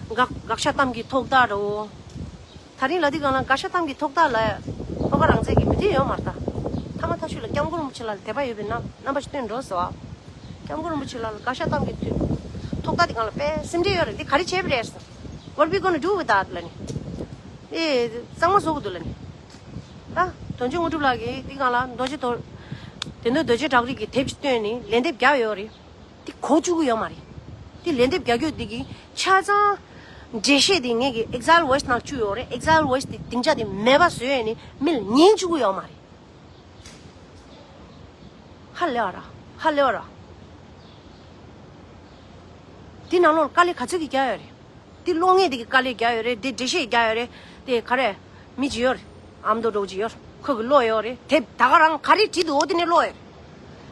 དགག་དགག་བཞག་གཏམ་གྱི་ཐོག་ཐག་རེད། ད་རིང་ལ་འདི་སྒང་ལ་དགག་བཞག་གཏམ་གྱི་ཐོག་ཐག་ལ་ལྷོ་ཁ་རང་བཙན་གྱི་མི་དེ་ཡོད་མ་རེད་ད། ཐ་མ་ཐ་ཤུ་ལ་སྐྱབས་མགོན་རིན་པོ་ཆེ་ལ་དད་པ་ཡོད་པའི་རྣམ་རྣམ་པ་ཞིག་སྟོན་འགྲོ་ཟེར་བ། སྐྱབས་མགོན་རིན་པོ་ཆེ་ལ་དགའ་ཤ་གཏམ་གྱི་དུས་ཐོག་མཐའ་དེ་གང་ལ་དཔེ་སེམས་ཁྲལ་ཡོད་རེད། འདི་ག་རེ་བྱས་པ་རེད་ཟེར། What we gonna do with that ལ་ནི། ཨེ་གཙང་མ་བཟོ་དགོས་འདུག་ལ་ནི། ད་དོན་གཅོད་དངོས་གྲུབ་ལགས་ཀྱིས་འདི་གང་ལ་རྡོ་རྗེ་དོ། དེ་ནས་རྡོ་རྗེ་བྲག་རི་གི་དེབ་ཅིག་བཏོན་ནས་ལན་འདེབས་རྒྱག་ཡོད་རེད། དེ་གོ་བཅུག་གི་ཡོད་མ་རེད། དེ་ལན་འདེབས་རྒྱག་རྒྱུ་འདི་གི་ཆ་ཚང་འགྲེལ་བཤད་དེ་ངེད་ཀྱི་Exile Voice ནང་བཅུག་ཡོད་རེད། Exile Voice དེ་སྡིངས་ཆ་དེ་མེད་པ་བཟོས་ནས་མི་ལ་ཉན་བཅུག་གི་ཡོད་མ་རེད། ཧ་ལས་བ་ར། ཧ་ལས་བ་ར། དེ་ནང་ལོགས་ལ་དཀའ་ལས་ག་ཚོད་ཀྱི་རྒྱག་ཡོད་རེད། དེ་གློག་བརྙན་དེ་གི་དཀའ་ལས་རྒྱག་ཡོད་རེད། དེ་འགྲེལ་བཤད་རྒྱག་ཡོད་རེད། དེ་ག་རེ། མི་ཅིག་ཡོད་རེད། ཨ་མདོ་འདྲ་བོ་ཅིག་ཡོད་རེད། ཁོ་གི་ཀློག་ཡོད་རེད། དེ་ད་ག་རང་ག་རེ་བྲིས་འདུག་འོ་དེ་ནས་ཀློག་ཡོད་རེད།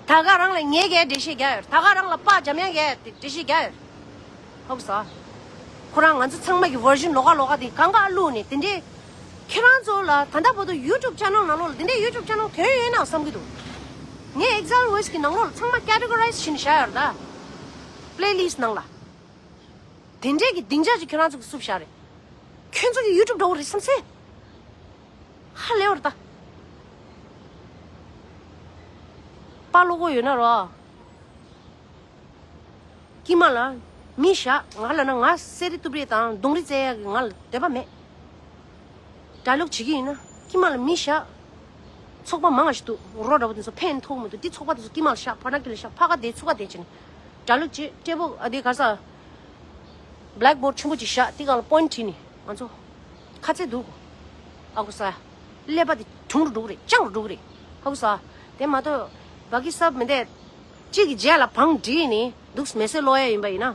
ད་ག་རང་ལ་ངས་གས་འགྲེལ་བཤད་རྒྱག་ཡོད་རེད། ད་ག་རང་ལ་པ་འཇམ་དབྱངས་གས་དེ་འགྲེལ་བཤད་རྒྱག་ཡོད་རེད། ཧོབ་ས། ཁོ་རང་ང་ཚོ་ཚང་མ་གི་version ལོགས་ཀ་ལོགས་ཀ་དེ་གང་ག་བླུགས་ནས་དེ་འདྲའི། ཁྱེད་རང་ཚོ་ལ་ད་ལྟ་བར་དུ་YouTube channel ནང་ལོགས་ལ་དེ་འདྲའི་YouTube channel དོན་ཡོད་ན་བསམ་གི་འདུག་ངས་Exile Voice གི་ནང་ལོགས་ལ་ཚང་མ་categorize བྱས་ནས་བཞག་ཡོད་རེད་ད། Playlist ནང་ལ། དེ་འདྲའི་གི་སྡིངས་ཆ་ཅིག་ཁྱོད་རང་ཚོ་གི་བསུབ་བཞག་རེད། ཁྱོད་ཚོ་གི་YouTube འདྲ་བོ་རེད་བསམ་སེ། ཧ་ལས་བར་ད། པ་ལོ་གོ་ཡོད་ན་རོ། ཀྱི་མ་ལ་མི་བཞག་ང་ལ་ན་ང་གསེར་རི་གཏུབ་རེས་དང་གདོང་རི་རྩེ་ཡག་གི་ང་ལ་འདོད་པ་མེད། dialogue བྱེད་ཀྱི་ཡིན་ན་ཀྱི་མ་ལ་མི་བཞག་ཚོགས་པ་མང་ང་ཞིག་འདུག་རོ་འདྲ་པོ་དེ་ཚོ་ཕན་ཐོགས་མི་འདུག་འདི་ཚོགས་པ་དེ་ཚོ་ཀྱི་མ་ལ་བཞག་ཕ་ན་ཀི་ལ་བཞག་ཕ་ག་དེ་ཚུགས་ཀ་དེ་བྱས་ནས་dialogue བྱེད་སྤྲད་པོ་ཨ་དེ་ག་ས་blackboard ཆེན་པོ་ཅིག་བཞག་དེ་ག་ལ་point བྲིས་ནས་ང་ཚོ་ཁ་ཚེ་འདུག་ཨ་ཁུ་ས་ཀླད་པ་དེ་གྲུང་རུ་འགྲོ་གི་རེད། སྤྱང་རུ་འགྲོ་གི་རེད། ཨ་ཁུ་ས་དེ་མ་གཏོགས་བ་ཀི་སབ་མི་འདས་གཅིག་གི་རྗེས་ལ་བང་བསྒྲིགས་ནས་འདུག་མེ་སེ་ལོ་ཡ་ཡིན་པ་ཡིན་ན།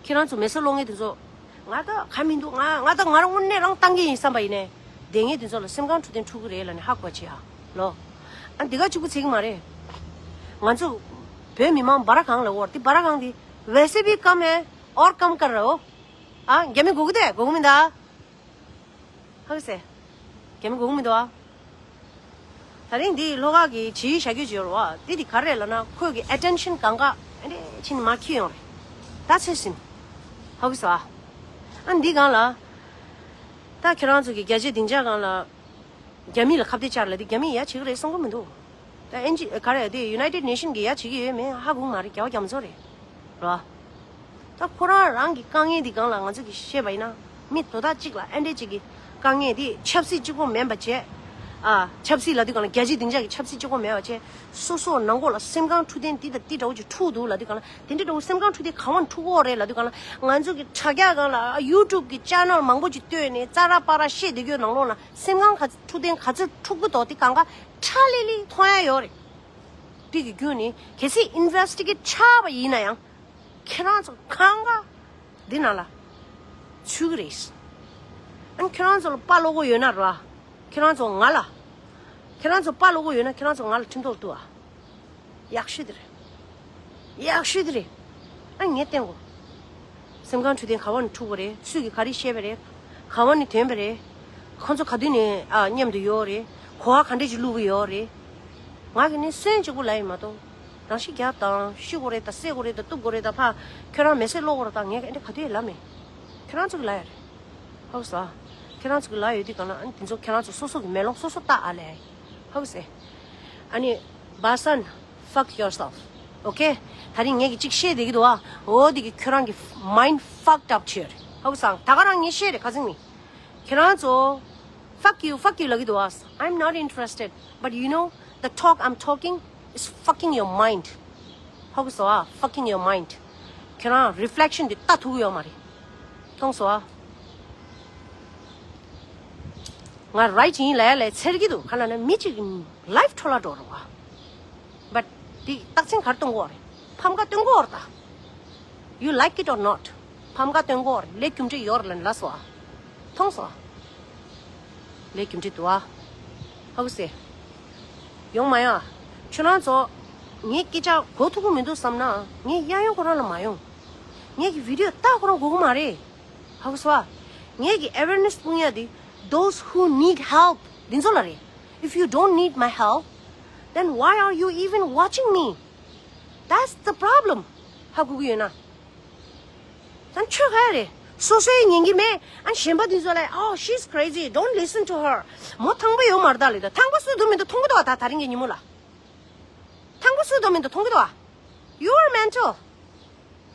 ཁྱེད་རང་ཚོ་མེ་སོ་སློང་མཁན་དེ་ཚོ་ང་ད་ག་མི་འདུག་ང་ང་ད་ང་རང་དངོས་གནས་རང་བཏང་གི་ཡིན་བསམ་པ་ཡིན་ནས་དེ་ངས་དེ་ཚོ་ལ་སེམས་ཁམས་འཕྲོད་བསྟེན་འཁྲུག་གི་རེད་ལ་ནས་ཧ་གོ་བྱེད་ཨ་ལོ། ཨ་འདི་ག་གཅིག་པུ་ཚིག་མ་རེད། ང་ཚོ་བོད་མི་མང་འབའ་ར་གང་ལ་འོར་དེ་འབའ་ར་གང་དེ་वैसे भी कम है और कम कर रहे हो ཨ་རྒྱ་མི་གོ་གི་དེ་གོ་གི་མི་ད། ཧ་གི་སེ། རྒྱ་མི་གོ་གི་མི་འདུག་ཨ། ད་རིང་འདི་ལྷོ་ཁ་གི་ཇི་ཡི་བྱ་རྒྱུ་ཇི་ཡོར་བ་འདི་འདི་ག་རེ་ལབ་ན་ཁོས་གི་attention གང་ག་ཨ་འདྲེ་ཕྱིན་མ་ཁྱི་ཡོང་རེད། ད་ཚེ་ཟིན། ཧ་གི་སོ་ཨ། ཨ་འདི་གང་ལ། ད་ཁྱེད་རང་ཚོ་གི་རྒྱ་ཆེ་སྡིངས་ཆ་གང་ལ། རྒྱ་མི་ལ་ཁ་གཏད་བཅར་ལ་འདི་རྒྱ་མི་ཡ་བྱེད་གི་རེད་བསམ་གི་མི་འདུག་ད་ཨེན་ཇི་ག་རེ་དེ་United Nation གི་ཡ་བྱེད་ཀྱི་ཡོད་མེད་ཧ་གོ་གི་མ་རེད། རྒྱ་བ་རྒྱ་མཚོ་རེད། རོ། ད་ཁོ་རང་རང་གི་དཀའ་ངལ་འདི་སྒང་ལ་ང་ཚོ་གི་བཤད་པ་ཡིན་ན་མི་དོ་བདག་གཅིག་ལ་ཨེ་འདྲས་གཅིག་གི་དཀའ་ངལ་འདི་ཆབ་སྲིད་གཅིག་པོ་མིན་པ་བྱས། ཨ་ཆབ་སྲིད་ལབ་དུས་སྒང་ལ་རྒྱལ་སྤྱིའི་སྡིངས་ཆ་གི་ཆབ་སྲིད་གཅིག་པོ་མེད་པ་བྱས་སོ་སོ་ནང་ཁོག་ལ་སེམས་ཁམས་འཕྲོད་བསྟེན་འདི་དང་འདི་འདྲ་བོ་ཅིག་འཁྲུག་འདུག་ལབ་དུས་སྒང་ལ་དེ་འདྲ་འདྲ་བོ་སེམས་ཁམས་འཕྲོད་བསྟེན་ག་བ་ནས་འཁྲུག་གི་ཡོད་རེད་ལབ་དུས་སྒང་ལ་ང་ཚོ་གི་དྲ་རྒྱ་སྒང་ལ་YouTube གི་channel མང་པོ་ཅིག་བཏོད་ནས་ཙ་ར་པ་ར་བཤད་བསྡད་རྒྱུ་ནང་ལོགས་ལ་སེམས་ཁམས་ག་འཕྲོད་བསྟེན་ག་ཚོད་འཁྲུག་གི་འདུག་དེ་སྒང་ག་ཁྲ་ལི་ལི་མཐོང་ཡ་ཡོད་རེད། དེ་གི་བརྒྱུད་ནས་གལ་སྲིད་investigate ཆགས་པ་ཡིན་ན་ཡང་ཁྱེད་རང་ཚོ་གང་ག་འདི་ནང་ལ་ཚུད་ཀྱི་རེད། ཨ་ནི་ཁྱེད་རང་ཚོ་ལ་དཔའ་བློ་ཁོག་ཡོད་ན་ར། ཁྱེད་རང་ཚོ་ང་ལ། ཁྱེད་རང་ཚོ་དཔའ་བློ་ཁོག་ཡོད་ན་ཁྱེད་རང་ཚོ་ང་ལ་ཁྲིམས་ཐོག་གཏུགས་ཨ། ཡག་ཤོས་དེ་རེད། ཡག་ཤོས་དེ་རེད། ཨ་ངས་བསྟན་གོ། སེམས་ཁམས་འཕྲོད་བསྟེན་ག་བ་ནས་འཁྲུག་པ་རེད། སུས་ཀྱིས་ག་རེ་བཤད་པ་རེད། ག་བ་ནས་ཐོན་པ་རེད། ཁོང་ཚོ་ག་དུས་ནས་ཨ་མཉམ་དུ་ཡོད་རེད། གོ་བ་ག་འདྲས་ཅིག་བླུག་གི་ཡོད་རེད། ང་གིས་ནི་སོན་གཅིག་པུ་ལབ་ཡིན་མ་གཏོགས། རང་ཤི་རྒྱབ་དང་ཤི་དགོས་རེད་ད་བསད་དགོས་རེད་ད་གཏུབ་དགོས་རེད་ད་ཕ་ཁྱོད་རང་མེ་སྲེག་སློག་དགོས་རེད་ད་ངས་ག་འདྲས་ག་དུས་ཡང་ལབ་མེད། ཁྱོད་རང་ཚོ་གིས་ལབ་ཡ་རེད། ཧོ་ས། ཁྱེད་རང་ཚོ་གི་ལ་ཡོད་དུས་གང་ལ་ཨ་ནི་དེ་ཚོ་ཁྱེད་རང་ཚོ་སོ་སོ་གི་མེ་ལོང་སོ་སོ་བཏགས་ཨ་ལས། ཧོ་སེ། ཨ་ནི། Basan, fuck yourself. Okay? ད་རིང་ངས་གི་གཅིག་བཤད་བསྡད་ཀྱི་འདུག་ཨ། འོ་དེ་གི་ཁྱོད་རང་གི་mind fucked up ཆེ་རེད། ཧོ་སང་ད་ག་རང་ངས་བཤད་རེད་ཁ་སང་ནི། ཁྱེད་རང་ཚོ། Fuck you, fuck you ལབ་ཀྱི་འདུག་ཨ། I'm not interested. But you know, the talk I'm talking is fucking your mind. ཧོ་སོ་ཨ། Fucking your mind. ཁྱེད་རང་reflection དེ་ལྟ་ཐུབ་ཀྱི་ཡོད་མ་རེད། མཐོང་སོང་ཨ། ང་right ཡིན་ལབ་ཡ་ལས་འཚེར་གྱི་འདུག་ག་ལ་ན་མི་གཅིག་གི་life འཕྲོ་བརླག་འགྲོ་རུང་བ། But དེ་རྟགས་མཚན་ག་རེ་སྟོན་གྱི་ཡོད་རེད། ཕམ་ཁ་སྟོན་གྱི་ཡོད་རེད་ད། You like it or not. ཕམ་ཁ་སྟོན་གྱི་ཡོད་རེད། ལས་རྒྱུ་འབྲས་ཡོད་རེད་ལབ་ནས་ལབ་སོང་ཨ། མཐོང་སོང་ཨ། ལས་རྒྱུ་འབྲས་འདུག་ཨ། ཧ་གོ་སེ། ཡོང་མ་ཡོང་ཨ། ཁྱོད་རང་ཚོ། ངའི་སྐད་ཆ་གོ་ཐུབ་ཀྱི་མི་འདུག་བསམ་ན་ངའི་གཡས་གཡོན་ཁོ་རང་ལ་མ་ཡོང་། ངའི་གི་video ལྟ་ཁོ་རང་གོ་གི་མ་རེད། ཧ་གོ་སོང་ཨ། ངའི་གི་awareness སྤུངས་ཡ་དེ། Those who need help འདི་ཚོ་ལ་རེད། If you don't need my help, then why are you even watching me? That's the problem. ཧ་གོ་གི་ཡོད་ན། ད་ཁྱོད་ག་རེ་རེད། སོ་སོའི་ཉན་གྱི་མེད། ཨ་གཞན་པ་དེ་ཚོ་ལ། Oh, she's crazy, don't listen to her. མོ་ཐང་པོ་ཡོད་མ་རེད་ད་ལེ། ད་ཐང་པོ་སུ་འདུག་མི་འདུག་མཐོང་གི་འདུག་བ། ད་ད་རིང་གི་ཉིན་མོ་ལ། ཐང་པོ་སུ་འདུག་མི་འདུག་མཐོང་གི་འདུག་བ། You are mental.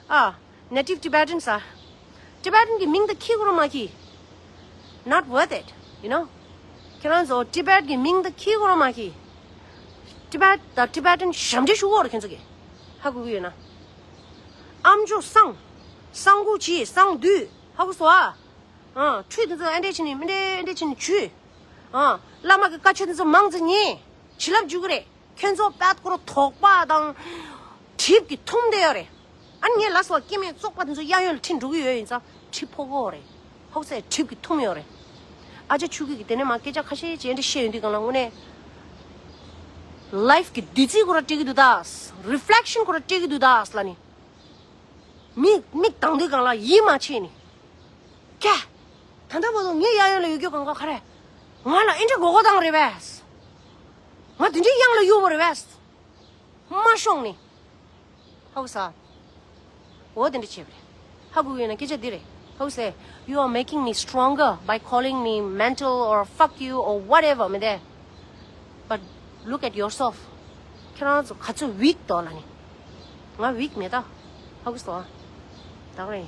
ཨ། Native Tibetans are. Tibetan གི་མིང་ད་ཁྱི་གུ་རུ་མ་ཁྱི། Not worth it, you know. ཁྱེད་རང་ཚོ་Tibet གི་མིང་ད་ཁྱི་གུ་རུ་མ་ཁྱི། Tibet དང་Tibetan ཞབས་འདྲེན་ཞུ་གོ་རེད་ཁྱེད་ཚོ་གི། ཧ་གོ་གི་ཡོད་ན། ཨམ་ཅོག་སང་། སང་གུ་ཅི་སང་དུས། ཧ་གོ་སོང་ཨ། ཨ། ཁྲུས་དེ་ཚོ་ཨ་འདྲས་བྱས་ནས་མི་འདྲས་ཨ་འདྲས་བྱས་ནས་བྱུས། ཨ། བླ་མ་གི་བཀའ་ཆོས་དེ་ཚོ་མང་ཙམ་ཉན། བྱིན་རླབས་འཇུག་གི་རེད། ཁྱོད་ཚོ་པད་ཀོར་དོགས་པ་དང་། གྲིབ་ཀྱིས་འཐུམ་བསྡད་ཡོད་རེད། ཨ་ནི་ངས་ལབ་སོང་བ། སྐྱེ་དམན་བཙོག་པ་དེ་ཚོ་གཡས་གཡོན་ལ་ཁྲིད་འགྲོ་གི་ཡོད་ཡིན་ཙང་གྲིབ་ཕོག་གི་ཡོད་རེད། ཧོག་སེ་གྲིབ་ཀྱིས་འཐུམ་ཡོད་རེད། ཨ་ཅག་ཆོས་སྐྱིད་ཀྱིས་དེ་ནས་མར་སྐད་ཆ་ཁ་ཤས་ཅིག་འདྲ་བཤད་ཡོང་དུས་སྒང་ལ་དངོས་གནས། Life གི་བདུད་རྩི་ཁོ་ར་སྤྲད་ཀྱི་འདུག་ད། Reflection ཁོ་ར་སྤྲད་ཀྱི་འདུག་ད་ལབ་ནི། མིག་མིག་གདངས་དུས་སྒང་ལ་ཡིད་མ་ཆེས་ནི། ཀྱེ། ད་ལྟ་བར་དུ་ངའི་གཡས་གཡོན་ལ་ཡོད་རྒྱུ་གང་ག་ག་རེ། ང་ལ་ཨེ་འདྲ་མགོ་སྐོར་བཏང་རེད་པས། ང་དེ་འདྲའི་གཡང་ལ་གཡུག་པ་རེད་པས། མ་ཤོང་ནི། ཧ་གོ་ས། འོ་དེ་འདྲ་བྱས་པ་རེད། ཧ་གོ་གི་ཡོད་ན་སྐད་ཆ་འདི་རེད། ཧ་གོ་སེ། You are making me stronger by calling me mental or fuck you or whatever མི་འདས། But look at yourself. ཁྱེད་རང་ཚོ་ག་ཚོད་weak འདུག་ལབ་ནི། ང་weak མེད་ད། ཧ་གོ་སོང་ཨ། ད་རེད།